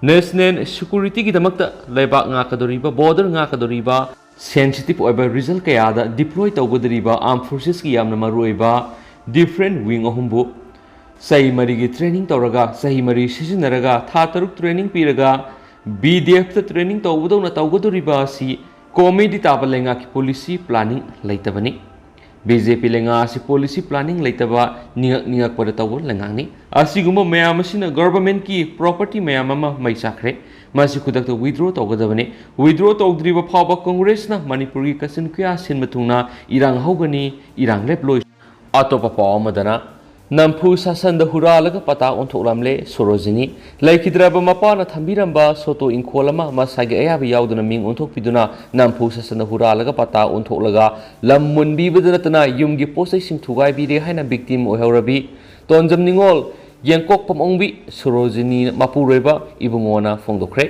ꯅꯦꯁꯅꯦꯜ ꯁꯦꯀ꯭ꯌꯨꯔꯤꯇꯤꯒꯤꯗꯃꯛꯇ ꯂꯩꯕꯥꯛ ꯉꯥꯛꯀꯗꯧꯔꯤꯕ, ꯕꯣꯔꯗꯔ ꯉꯥꯛꯀꯗꯧꯔꯤꯕ, ꯁꯦꯟꯁꯤꯇꯤꯚ ꯑꯣꯏꯕ ꯔꯤꯖꯜ ꯀꯌꯥꯗ ꯗꯤꯄ꯭ꯂꯣꯏ ꯇꯧꯒꯗꯧꯔꯤꯕ ꯑꯥꯔꯝ ꯐꯣꯔꯁꯦꯁꯀꯤ ꯌꯥꯝꯅ ꯃꯔꯨꯑꯣꯏꯕ ꯗꯤꯐ꯭ꯔꯦꯟ ꯋꯤꯡ ꯑꯍꯨꯝꯕꯨ ꯆꯍꯤ ꯃꯔꯤꯒꯤ ꯇ꯭ꯔꯦꯅꯤꯡ ꯇꯧꯔꯒ, ꯆꯍꯤ ꯃꯔꯤ ꯁꯤꯖꯤꯟꯅꯔꯒ, ꯊꯥ ꯇꯔꯨꯛ ꯇ꯭ꯔꯦꯅꯤꯡ ꯄꯤꯔꯒ, ꯕꯤ ꯗꯤ ꯑꯦꯐꯇ ꯇ꯭ꯔꯦꯅꯤꯡ ꯇꯧꯕꯗꯧꯅ ꯇꯧꯒꯗꯧꯔꯤꯕ ꯑꯁꯤ ꯀꯣꯃꯦꯗꯤ ꯇꯥꯕ ꯂꯩꯉꯥꯛꯀꯤ ꯄꯣꯂꯤꯁꯤ ꯄ꯭ꯂꯥꯅꯤꯡ ꯂꯩꯇꯕꯅꯤ꯫ ꯕꯤ ꯖꯦ ꯄꯤ ꯂꯩꯉꯥꯛ ꯑꯁꯤ ꯄꯣꯂꯤꯁꯤ ꯄ꯭ꯂꯥꯅꯤꯡ ꯂꯩꯇꯕ, ꯅꯤꯡꯉꯛ ꯅꯤꯡꯉꯛꯄꯗ ꯇꯧꯕ ꯂꯩꯉꯥꯛꯅꯤ꯫ ꯑꯁꯤꯒꯨꯝꯕ ꯃꯌꯥꯝ ꯑꯁꯤꯅ ꯒꯚꯔꯟꯃꯦꯟꯠꯀꯤ ꯄ꯭ꯔꯣꯄꯔꯇꯤ ꯃꯌꯥꯝ ꯑꯃ ꯃꯩ ꯆꯥꯛꯈ꯭ꯔꯦ꯫ ꯃꯁꯤ ꯈꯨꯗꯛꯇ ꯋꯤꯗ꯭ꯔꯣ ꯇꯧꯒꯗꯕꯅꯤ꯫ ꯋꯤꯗ꯭ꯔꯣ ꯇꯧꯗ꯭ꯔꯤꯕ ꯐꯥꯎꯕ ꯀꯪꯒ꯭ꯔꯦꯁꯅ ꯃꯅꯤꯄꯨꯔꯒꯤ ꯀꯥꯆꯤꯟ ꯀꯣꯌꯥ ꯁꯤꯟꯕ ꯊꯨꯡꯅ ꯏꯔꯥꯡ ꯍꯧꯒꯅꯤ, ꯏꯔꯥꯡ ꯂꯦꯞꯂꯣꯏ꯫ ꯑꯇꯣꯞꯄ ꯄꯥꯎ ꯑꯃꯗꯅ, ꯅꯝꯐꯨ ꯁꯥꯁꯟꯗ ꯍꯨꯔꯥꯜꯂꯒ ꯄꯇꯥ ꯑꯣꯟꯊꯣꯛꯂꯝꯂꯦ ꯁꯣꯔꯣꯖꯤꯅꯤ꯫ ꯂꯩꯈꯤꯗ꯭ꯔꯕ ꯃꯄꯥꯅ ꯊꯝꯕꯤꯔꯝꯕ ꯁꯣꯇꯣ ꯏꯪꯈꯣꯜ ꯑꯃ ꯃꯁꯥꯒꯤ ꯑꯌꯥꯕ ꯌꯥꯎꯗꯅ ꯃꯤꯡ ꯑꯣꯟꯊꯣꯛꯄꯤꯗꯨꯅ ꯅꯝꯐꯨ ꯁꯥꯁꯟꯗ ꯍꯨꯔꯥꯜꯂꯒ ꯄꯇꯥ ꯑꯣꯟꯊꯣꯛꯂꯒ ꯂꯝ ꯃꯨꯟꯕꯤꯕꯗ ꯅꯠꯇꯅ ꯌꯨꯝꯒꯤ ꯄꯣꯠꯆꯩꯁꯤꯡ ꯊꯨꯒꯥꯏꯕꯤꯔꯦ ꯍꯥꯏꯅ ꯚꯤꯛꯇꯤꯝ ꯑꯣꯏꯍꯧꯔꯕꯤ ꯇꯣꯟꯖꯝ ꯅꯤꯉꯣꯜ ꯌꯦꯡꯀꯣꯛꯄꯝ ꯑꯣꯡꯕꯤ ꯁꯣꯔꯣꯖꯤꯅꯤ ꯃꯄꯨꯔꯣꯏꯕ ꯏꯕꯨꯡꯉꯣꯅ ꯐꯣꯡꯗꯣꯛꯈ꯭ꯔꯦ꯫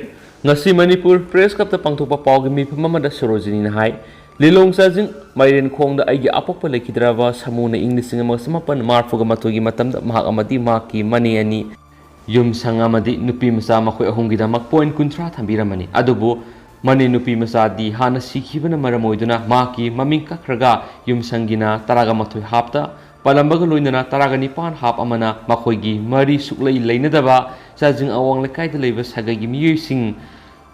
ꯉꯁꯤ ꯃꯅꯤꯄꯨꯔ ꯄ꯭ꯔꯦꯁ ꯀ꯭ꯂꯕꯇ ꯄꯥꯡꯊꯣꯛꯄ ꯄꯥꯎꯒꯤ ꯃꯤꯐꯝ ꯑꯃꯗ ꯁꯣꯔꯣꯖꯤꯅꯤꯅ ꯍꯥꯏ, ꯂꯤꯂꯣꯡ ꯆꯥꯖꯤꯡ ꯃꯥꯏꯔꯦꯟꯈꯣꯡꯗ ꯑꯩꯒꯤ ꯑꯄꯣꯛꯄ ꯂꯩꯈꯤꯗ꯭ꯔꯕ ꯁꯥꯃꯨꯅ ꯏꯪ ꯂꯤꯁꯤꯡ ꯑꯃꯒ ꯆꯃꯥꯄꯟ ꯃꯔꯤꯐꯨꯒ ꯃꯥꯊꯣꯏꯒꯤ ꯃꯇꯝꯗ ꯃꯍꯥꯛ ꯑꯃꯗꯤ ꯃꯍꯥꯛꯀꯤ ꯃꯅꯦ ꯑꯅꯤ, ꯌꯨꯝꯁꯪ ꯑꯃꯗꯤ ꯅꯨꯄꯤ ꯃꯆꯥ ꯃꯈꯣꯏ ꯑꯍꯨꯝꯒꯤꯗꯃꯛ ꯄꯣꯏꯟ ꯀꯨꯟꯊ꯭ꯔꯥ ꯊꯝꯕꯤꯔꯝꯕꯅꯤ꯫ ꯑꯗꯨꯕꯨ ꯃꯅꯦ ꯅꯨꯄꯤ ꯃꯆꯥꯗꯤ ꯍꯥꯟꯅ ꯁꯤꯈꯤꯕꯅ ꯃꯔꯝ ꯑꯣꯏꯗꯨꯅ ꯃꯍꯥꯛꯀꯤ ꯃꯃꯤꯡ ꯀꯛꯈ꯭ꯔꯒ ꯌꯨꯝꯁꯪꯒꯤꯅ ꯇꯔꯥꯒ ꯃꯥꯊꯣꯏ ꯍꯥꯞꯇ ꯄꯥꯜꯂꯝꯕꯒ ꯂꯣꯏꯅꯅ ꯇꯔꯥꯒ ꯅꯤꯄꯥꯟ ꯍꯥꯞ ꯑꯃꯅ ꯃꯈꯣꯏꯒꯤ ꯃꯔꯤ ꯁꯨꯛꯂꯩ ꯂꯩꯅꯗꯕ ꯆꯥꯖꯤꯡ ꯑꯋꯥꯡ ꯂꯩꯀꯥꯏꯗ ꯂꯩꯕ ꯁꯥꯒꯩꯒꯤ ꯃꯤꯑꯣꯏꯁꯤꯡ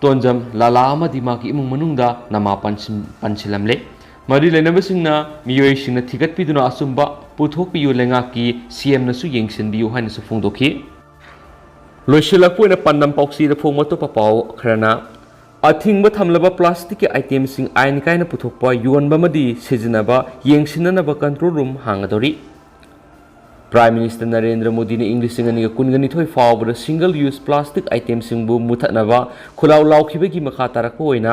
ꯇꯣꯟꯖꯝ, ꯂꯥꯂꯥ ꯑꯃꯗꯤ ꯃꯍꯥꯛꯀꯤ ꯏꯃꯨꯡ ꯃꯅꯨꯡꯗ ꯅꯃꯥ ꯄꯟꯁꯤꯟ-, ꯄꯟꯁꯤꯜꯂꯝꯂꯦ꯫ ꯃꯔꯤ ꯂꯩꯅꯕꯁꯤꯡꯅ ꯃꯤꯑꯣꯏꯁꯤꯡꯅ ꯊꯤꯒꯠꯄꯤꯗꯨꯅ ꯑꯆꯨꯝꯕ ꯄꯨꯊꯣꯛꯄꯤꯌꯨ, ꯂꯩꯉꯥꯛꯀꯤ ꯁꯤ ꯑꯦꯝꯅꯁꯨ ꯌꯦꯡꯁꯤꯟꯕꯤꯌꯨ ꯍꯥꯏꯅꯁꯨ ꯐꯣꯡꯗꯣꯛꯈꯤ꯫ ꯂꯣꯏꯁꯤꯜꯂꯛꯄ ꯑꯣꯏꯅ ꯄꯥꯟꯗꯝ ꯄꯥꯎꯆꯦꯗ ꯐꯣꯡꯕ ꯑꯇꯣꯞꯄ ꯄꯥꯎ ꯈꯔꯅ, ꯑꯊꯤꯡꯕ ꯊꯝꯂꯕ ꯄ꯭ꯂꯥꯁꯇꯤꯛꯀꯤ ꯑꯥꯏꯇꯦꯝꯁꯤꯡ ꯑꯥꯏꯟ ꯀꯥꯏꯅ ꯄꯨꯊꯣꯛꯄ, ꯌꯣꯟꯕ ꯑꯃꯗꯤ ꯁꯤꯖꯤꯟꯅꯕ ꯌꯦꯡꯁꯤꯟꯅꯅꯕ ꯀꯟꯇ꯭ꯔꯣꯜ ꯔꯨꯝ ꯍꯥꯡꯒꯗꯧꯔꯤ꯫ ꯄ꯭ꯔꯥꯏꯝ ꯃꯤꯅꯤꯁꯇꯔ ꯅꯔꯦꯟꯗ꯭ꯔ ꯃꯣꯗꯤꯅ ꯏꯪ ꯂꯤꯁꯤꯡ ꯑꯅꯤꯒ ꯀꯨꯟꯒ ꯅꯤꯊꯣꯏ ꯐꯥꯎꯕꯗ ꯁꯤꯡꯒꯜ ꯌꯨꯁ ꯄ꯭ꯂꯥꯁꯇꯤꯛ ꯑꯥꯏꯇꯦꯝꯁꯤꯡꯕꯨ ꯃꯨꯊꯠꯅꯕ ꯈꯨꯜꯂꯥꯎ ꯂꯥꯎꯈꯤꯕꯒꯤ ꯃꯈꯥ ꯇꯥꯔꯛꯄ ꯑꯣꯏꯅ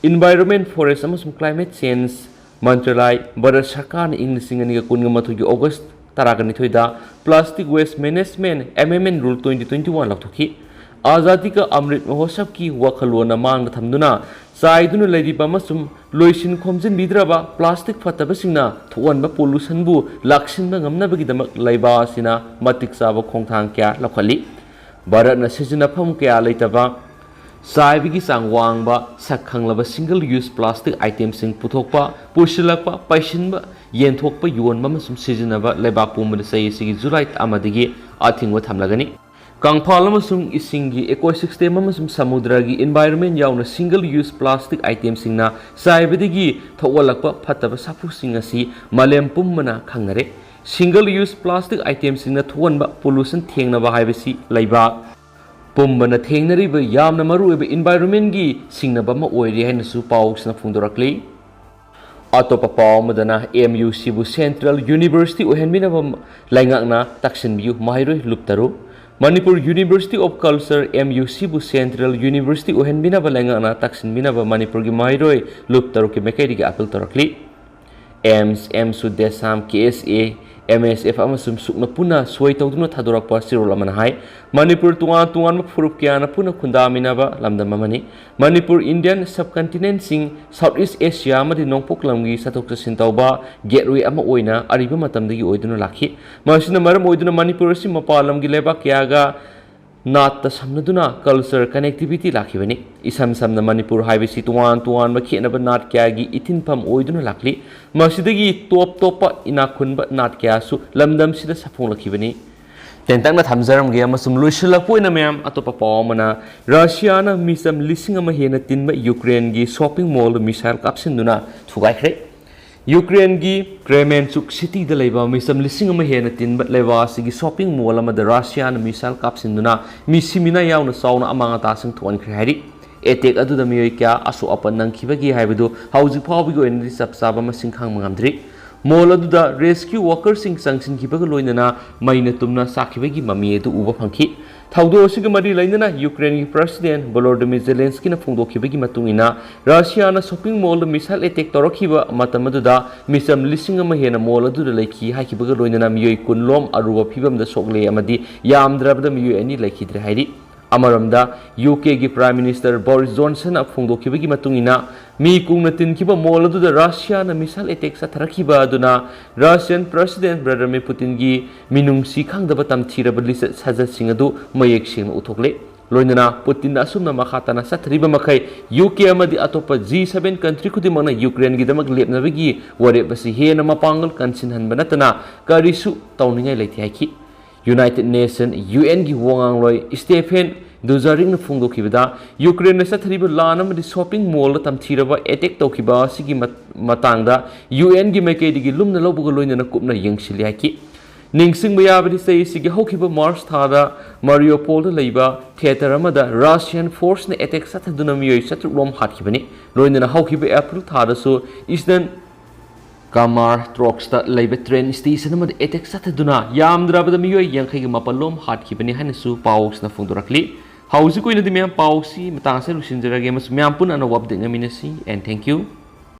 Environment, Forest ꯑꯃꯁꯨꯡ Climate Change ꯃꯟꯇ꯭ꯔꯥꯂꯥꯏ, ꯚꯥꯔꯠ ꯁꯔꯀꯥꯔꯅ ꯏꯪ ꯂꯤꯁꯤꯡ ꯑꯅꯤꯒ ꯀꯨꯟꯒ ꯃꯥꯊꯣꯏꯒꯤ ꯑꯣꯒꯁ ꯇꯔꯥꯒ ꯅꯤꯊꯣꯏꯗ Plastic Waste Management, M M N Rule twenty twenty-one ꯂꯥꯎꯊꯣꯛꯈꯤ꯫ ꯑꯖꯥꯗꯤ ꯀꯥ ꯑꯃ꯭ꯔꯤꯠ ꯃꯍꯣꯠꯁꯕꯀꯤ ꯋꯥꯈꯜꯂꯣꯟꯅ ꯃꯥꯡꯗ ꯊꯝꯗꯨꯅ ꯆꯥꯏꯗꯨꯅ ꯂꯩꯔꯤꯕ ꯑꯃꯁꯨꯡ ꯂꯣꯏꯁꯤꯟ ꯈꯣꯝꯖꯤꯟꯕꯤꯗ꯭ꯔꯕ ꯄ꯭ꯂꯥꯁꯇꯤꯛ ꯐꯠꯇꯕꯁꯤꯡꯅ ꯊꯣꯛꯍꯟꯕ ꯄꯣꯂꯨꯁꯟꯕꯨ ꯂꯥꯛꯁꯤꯟꯕ ꯉꯝꯅꯕꯒꯤꯗꯃꯛ ꯂꯩꯕꯥꯛ ꯑꯁꯤꯅ ꯃꯇꯤꯛ ꯆꯥꯕ ꯈꯣꯡꯊꯥꯡ ꯀꯌꯥ ꯂꯧꯈꯠꯂꯤ꯫ ꯚꯥꯔꯠꯅ ꯁꯤꯖꯤꯟꯅꯐꯝ ꯀꯌꯥ ꯂꯩꯇꯕ, ꯆꯥꯏꯕꯒꯤ ꯆꯥꯡ ꯋꯥꯡꯕ, ꯁꯛ ꯈꯪꯂꯕ ꯁꯤꯡꯒꯜ ꯌꯨꯁ ꯄ꯭ꯂꯥꯁꯇꯤꯛ ꯑꯥꯏꯇꯦꯝꯁꯤꯡ ꯄꯨꯊꯣꯛꯄ, ꯄꯨꯁꯤꯜꯂꯛꯄ, ꯄꯩꯁꯤꯟꯕ, ꯌꯦꯟꯊꯣꯛꯄ, ꯌꯣꯟꯕ ꯑꯃꯁꯨꯡ ꯁꯤꯖꯤꯟꯅꯕ ꯂꯩꯕꯥꯛ ꯄꯨꯝꯕꯗ ꯆꯍꯤ ꯑꯁꯤꯒꯤ ꯖꯨꯂꯥꯏ ꯑꯃꯗꯒꯤ ꯑꯊꯤꯡꯕ ꯊꯝꯂꯒꯅꯤ꯫ ꯀꯪꯐꯥꯜ ꯑꯃꯁꯨꯡ ꯏꯁꯤꯡꯒꯤ ꯏꯀꯣꯁꯤꯁꯇꯦꯝ ꯑꯃꯁꯨꯡ ꯁꯃꯨꯗ꯭ꯔꯒꯤ ꯏꯟꯚꯥꯏꯔꯣꯟꯃꯦꯟ ꯌꯥꯎꯅ ꯁꯤꯡꯒꯜ ꯌꯨꯁ ꯄ꯭ꯂꯥꯁꯇꯤꯛ ꯑꯥꯏꯇꯦꯝꯁꯤꯡꯅ ꯆꯥꯏꯕꯗꯒꯤ ꯊꯣꯛꯍꯜꯂꯛꯄ ꯐꯠꯇꯕ ꯁꯥꯐꯨꯁꯤꯡ ꯑꯁꯤ ꯃꯥꯂꯦꯝ ꯄꯨꯝꯕꯅ ꯈꯪꯅꯔꯦ꯫ ꯁꯤꯡꯒꯜ ꯌꯨꯁ ꯄ꯭ꯂꯥꯁꯇꯤꯛ ꯑꯥꯏꯇꯦꯝꯁꯤꯡꯅ ꯊꯣꯛꯍꯟꯕ ꯄꯣꯂꯨꯁꯟ ꯊꯦꯡꯅꯕ ꯍꯥꯏꯕꯁꯤ ꯂꯩꯕꯥꯛ ꯄꯨꯝꯕꯅ ꯊꯦꯡꯅꯔꯤꯕ ꯌꯥꯝꯅ ꯃꯔꯨꯑꯣꯏꯕ ꯏꯟꯚꯥꯏꯔꯣꯟꯃꯦꯟꯒꯤ ꯁꯤꯡꯅꯕ ꯑꯃ ꯑꯣꯏꯔꯦ ꯍꯥꯏꯅꯁꯨ ꯄꯥꯎꯁꯤꯅ ꯐꯣꯡꯗꯣꯔꯛꯂꯤ꯫ ꯑꯇꯣꯞꯄ ꯄꯥꯎ ꯑꯃꯗꯅ, M U C ꯕꯨ Central University ꯑꯣꯏꯍꯟꯕꯤꯅꯕ ꯂꯩꯉꯥꯛꯅ ꯇꯛꯁꯤꯟꯕꯤꯌꯨ, ꯃꯍꯩꯔꯣꯏ ꯂꯨꯞ ꯇꯔꯨꯛ꯫ Manipur University of Culture, M U C ꯕꯨ Central University ꯑꯣꯏꯍꯟꯕꯤꯅꯕ ꯂꯩꯉꯥꯛꯅ ꯇꯛꯁꯤꯟꯕꯤꯅꯕ ꯃꯅꯤꯄꯨꯔꯒꯤ ꯃꯍꯩꯔꯣꯏ ꯂꯨꯞ ꯇꯔꯨꯛꯀꯤ ꯃꯥꯏꯀꯩꯗꯒꯤ ꯑꯥꯄꯤꯜ ꯇꯧꯔꯛꯂꯤ꯫ ꯑꯦꯝꯁ, ꯑꯦꯝꯁ ꯁꯨꯗꯦꯁꯥꯝ, K S A, M S F ꯑꯃꯁꯨꯡ ꯁꯨꯛꯅ ꯄꯨꯟꯅ ꯁꯣꯏ ꯇꯧꯗꯨꯅ ꯊꯥꯗꯣꯔꯛꯄ ꯆꯦꯔꯣꯜ ꯑꯃꯅ ꯍꯥꯏ, ꯃꯅꯤꯄꯨꯔ ꯇꯣꯉꯥꯟ ꯇꯣꯉꯥꯟꯕ ꯐꯨꯔꯨꯞ ꯀꯌꯥꯅ ꯄꯨꯟꯅ ꯈꯨꯟꯗꯥꯃꯤꯟꯅꯕ ꯂꯝꯗꯝ ꯑꯃꯅꯤ꯫ Manipur Indian subcontinentꯁꯤꯡ, South East Asia ꯑꯃꯗꯤ ꯅꯣꯡꯄꯣꯛ ꯂꯝꯒꯤ ꯆꯠꯊꯣꯛ ꯆꯠꯁꯤꯟ ꯇꯧꯕ gateway ꯑꯃ ꯑꯣꯏꯅ ꯑꯔꯤꯕ ꯃꯇꯝꯗꯒꯤ ꯑꯣꯏꯗꯨꯅ ꯂꯥꯛꯈꯤ꯫ ꯃꯁꯤꯅ ꯃꯔꯝ ꯑꯣꯏꯗꯨꯅ ꯃꯅꯤꯄꯨꯔ ꯑꯁꯤ ꯃꯄꯥꯟ ꯂꯝꯒꯤ ꯂꯩꯕꯥꯛ ꯀꯌꯥꯒ ꯅꯥꯠꯇ ꯁꯝꯅꯗꯨꯅ culture connectivity ꯂꯥꯛꯈꯤꯕꯅꯤ꯫ ꯏꯁꯝ ꯁꯝꯅ ꯃꯅꯤꯄꯨꯔ ꯍꯥꯏꯕꯁꯤ ꯇꯣꯉꯥꯟ ꯇꯣꯉꯥꯟꯕ ꯈꯦꯠꯅꯕ ꯅꯥꯠ ꯀꯌꯥꯒꯤ ꯏꯊꯤꯟꯐꯝ ꯑꯣꯏꯗꯨꯅ ꯂꯥꯛꯂꯤ꯫ ꯃꯁꯤꯗꯒꯤ ꯇꯣꯞ ꯇꯣꯞꯄ ꯏꯅꯥꯛ ꯈꯨꯟꯕ ꯅꯥꯠ ꯀꯌꯥꯁꯨ ꯂꯝꯗꯝꯁꯤꯗ ꯁꯥꯐꯣꯡꯂꯛꯈꯤꯕꯅꯤ꯫ ꯇꯦꯟꯇꯛꯅ ꯊꯝꯖꯔꯝꯒꯦ ꯑꯃꯁꯨꯡ ꯂꯣꯏꯁꯤꯜꯂꯛꯄ ꯑꯣꯏꯅ ꯃꯌꯥꯝ, ꯑꯇꯣꯞꯄ ꯄꯥꯎ ꯑꯃꯅ, ꯔꯁꯤꯌꯥꯅ ꯃꯤꯆꯝ ꯂꯤꯁꯤꯡ ꯑꯃ ꯍꯦꯟꯅ ꯇꯤꯟꯕ ꯌꯨꯀ꯭ꯔꯦꯟꯒꯤ shopping mallꯗ missile ꯀꯥꯞꯁꯤꯟꯗꯨꯅ ꯊꯨꯒꯥꯏꯈ꯭ꯔꯦ꯫ ꯌꯨꯀ꯭ꯔꯦꯟꯒꯤ Kremenchuk cityꯗ ꯂꯩꯕ ꯃꯤꯆꯝ ꯂꯤꯁꯤꯡ ꯑꯃ ꯍꯦꯟꯅ ꯇꯤꯟꯕ ꯂꯩꯕꯥꯛ ꯑꯁꯤꯒꯤ shopping mall ꯑꯃꯗ ꯔꯁꯤꯌꯥꯅ missile ꯀꯥꯞꯁꯤꯟꯗꯨꯅ ꯃꯤ ꯁꯤꯃꯤꯅꯥ ꯌꯥꯎꯅ ꯆꯥꯎꯅ ꯑꯃꯥꯡ ꯑꯇꯥꯁꯤꯡ ꯊꯣꯛꯍꯟꯈ꯭ꯔꯦ ꯍꯥꯏꯔꯤ꯫ Attack ꯑꯗꯨꯗ ꯃꯤꯑꯣꯏ ꯀꯌꯥ ꯑꯁꯣꯛ ꯑꯄꯟ ꯅꯪꯈꯤꯕꯒꯦ ꯍꯥꯏꯕꯗꯨ ꯍꯧꯖꯤꯛ ꯐꯥꯎꯕꯒꯤ ꯑꯣꯏꯅꯗꯤ ꯆꯞ ꯆꯥꯕ ꯃꯁꯤꯡ ꯈꯪꯕ ꯉꯝꯗ꯭ꯔꯤ꯫ Mall ꯑꯗꯨꯗ rescue workerꯁꯤꯡ ꯆꯪꯁꯤꯟꯈꯤꯕꯒ ꯂꯣꯏꯅꯅ ꯃꯩꯅ ꯇꯨꯝꯅ ꯆꯥꯛꯈꯤꯕꯒꯤ ꯃꯃꯤ ꯑꯗꯨ ꯎꯕ ꯐꯪꯈꯤ꯫ ꯊꯧꯗꯣꯛ ꯑꯁꯤꯒ ꯃꯔꯤ ꯂꯩꯅꯅ ꯌꯨꯀ꯭ꯔꯦꯟꯒꯤ President Volodymyr Zelenskyꯅ ꯐꯣꯡꯗꯣꯛꯈꯤꯕꯒꯤ ꯃꯇꯨꯡ ꯏꯟꯅ, ꯔꯁꯤꯌꯥꯅ shopping mallꯗ missile attack ꯇꯧꯔꯛꯈꯤꯕ ꯃꯇꯝ ꯑꯗꯨꯗ ꯃꯤꯆꯝ ꯂꯤꯁꯤꯡ ꯑꯃ ꯍꯦꯟꯅ mall ꯑꯗꯨꯗ ꯂꯩꯈꯤ ꯍꯥꯏꯈꯤꯕꯒ ꯂꯣꯏꯅꯅ ꯃꯤꯑꯣꯏ ꯀꯨꯟ ꯂꯣꯝ ꯑꯔꯨꯕ ꯐꯤꯕꯝꯗ ꯁꯣꯛꯂꯦ ꯑꯃꯗꯤ ꯌꯥꯝꯗ꯭ꯔꯕꯗ ꯃꯤꯑꯣꯏ ꯑꯅꯤ ꯂꯩꯈꯤꯗ꯭ꯔꯦ ꯍꯥꯏꯔꯤ꯫ ꯑꯃꯔꯣꯝꯗ, UKꯒꯤ Prime Minister Boris Johnsonꯅ ꯐꯣꯡꯗꯣꯛꯈꯤꯕꯒꯤ ꯃꯇꯨꯡ ꯏꯟꯅ, ꯃꯤ ꯀꯨꯡꯅ ꯇꯤꯟꯈꯤꯕ mall ꯑꯗꯨꯗ ꯔꯁꯤꯌꯥꯅ missile attack ꯆꯠꯊꯔꯛꯈꯤꯕ ꯑꯗꯨꯅ Russian President Vladimir Putinꯒꯤ ꯃꯤꯅꯨꯡꯁꯤ ꯈꯪꯗꯕ ꯇꯝꯊꯤꯔꯕ ꯂꯤꯆꯠ ꯁꯥꯖꯠꯁꯤꯡ ꯑꯗꯨ ꯃꯌꯦꯛ ꯁꯦꯡꯅ ꯎꯠꯊꯣꯛꯂꯦ꯫ ꯂꯣꯏꯅꯅ ꯄꯨꯇꯤꯟꯅ ꯑꯁꯨꯝꯅ ꯃꯈꯥ ꯇꯥꯅ ꯆꯠꯊꯔꯤꯕ ꯃꯈꯩ, UK ꯑꯃꯗꯤ ꯑꯇꯣꯞꯄ G seven country ꯈꯨꯗꯤꯡꯃꯛꯅ ꯌꯨꯀ꯭ꯔꯦꯟꯒꯤꯗꯃꯛ ꯂꯦꯞꯅꯕꯒꯤ ꯋꯥꯔꯦꯞ ꯑꯁꯤ ꯍꯦꯟꯅ ꯃꯄꯥꯡꯒꯜ ꯀꯟꯁꯤꯟꯍꯟꯕ ꯅꯠꯇꯅ ꯀꯔꯤꯁꯨ ꯇꯧꯅꯤꯡꯉꯥꯏ ꯂꯩꯇꯦ ꯍꯥꯏꯈꯤ꯫ United Nation, UNꯒꯤ ꯋꯥ ꯉꯥꯡꯂꯣꯏ ꯁ꯭ꯇꯦꯐꯦꯟ ꯗꯨꯖꯥꯔꯤꯛꯅ ꯐꯣꯡꯗꯣꯛꯈꯤꯕꯗ, ꯌꯨꯀ꯭ꯔꯦꯟꯅ ꯆꯠꯊꯔꯤꯕ ꯂꯥꯟ ꯑꯃꯗꯤ shopping mallꯗ ꯇꯝꯊꯤꯔꯕ attack ꯇꯧꯈꯤꯕ ꯑꯁꯤꯒꯤ ꯃꯠ-, ꯃꯇꯥꯡꯗ UNꯒꯤ ꯃꯥꯏꯀꯩꯗꯒꯤ ꯂꯨꯝꯅ ꯂꯧꯕꯒ ꯂꯣꯏꯅꯅ ꯀꯨꯞꯅ ꯌꯦꯡꯁꯤꯜꯂꯤ ꯍꯥꯏꯈꯤ꯫ ꯅꯤꯡꯁꯤꯡꯕ ꯌꯥꯕꯗꯤ, ꯆꯍꯤ ꯑꯁꯤꯒꯤ ꯍꯧꯈꯤꯕ March ꯊꯥꯗ Mariupolꯗ ꯂꯩꯕ theater ꯑꯃꯗ Russian forceꯅ attack ꯆꯠꯊꯗꯨꯅ ꯃꯤꯑꯣꯏ ꯆꯥꯇ꯭ꯔꯨꯛ ꯂꯣꯝ ꯍꯥꯠꯈꯤꯕꯅꯤ꯫ ꯂꯣꯏꯅꯅ ꯍꯧꯈꯤꯕ April ꯊꯥꯗꯁꯨ Eastern Kramatorskꯇ ꯂꯩꯕ train station ꯑꯃꯗ attack ꯆꯠꯊꯗꯨꯅ ꯌꯥꯝꯗ꯭ꯔꯕꯗ ꯃꯤꯑꯣꯏ ꯌꯥꯡꯈꯩꯒ ꯃꯥꯄꯜ ꯂꯣꯝ ꯍꯥꯠꯈꯤꯕꯅꯤ ꯍꯥꯏꯅꯁꯨ ꯄꯥꯎꯁꯤꯅ ꯐꯣꯡꯗꯣꯔꯛꯂꯤ꯫ ꯍꯧꯖꯤꯛ ꯑꯣꯏꯅꯗꯤ ꯃꯌꯥꯝ, ꯄꯥꯎꯁꯤ ꯃꯇꯥꯡ ꯑꯁꯤꯗ ꯂꯣꯏꯁꯤꯟꯖꯔꯒꯦ ꯑꯃꯁꯨꯡ ꯃꯌꯥꯝ ꯄꯨꯟꯅ ꯑꯅꯧꯕ update ꯉꯥꯏꯃꯤꯟꯅꯁꯤ, and thank you꯫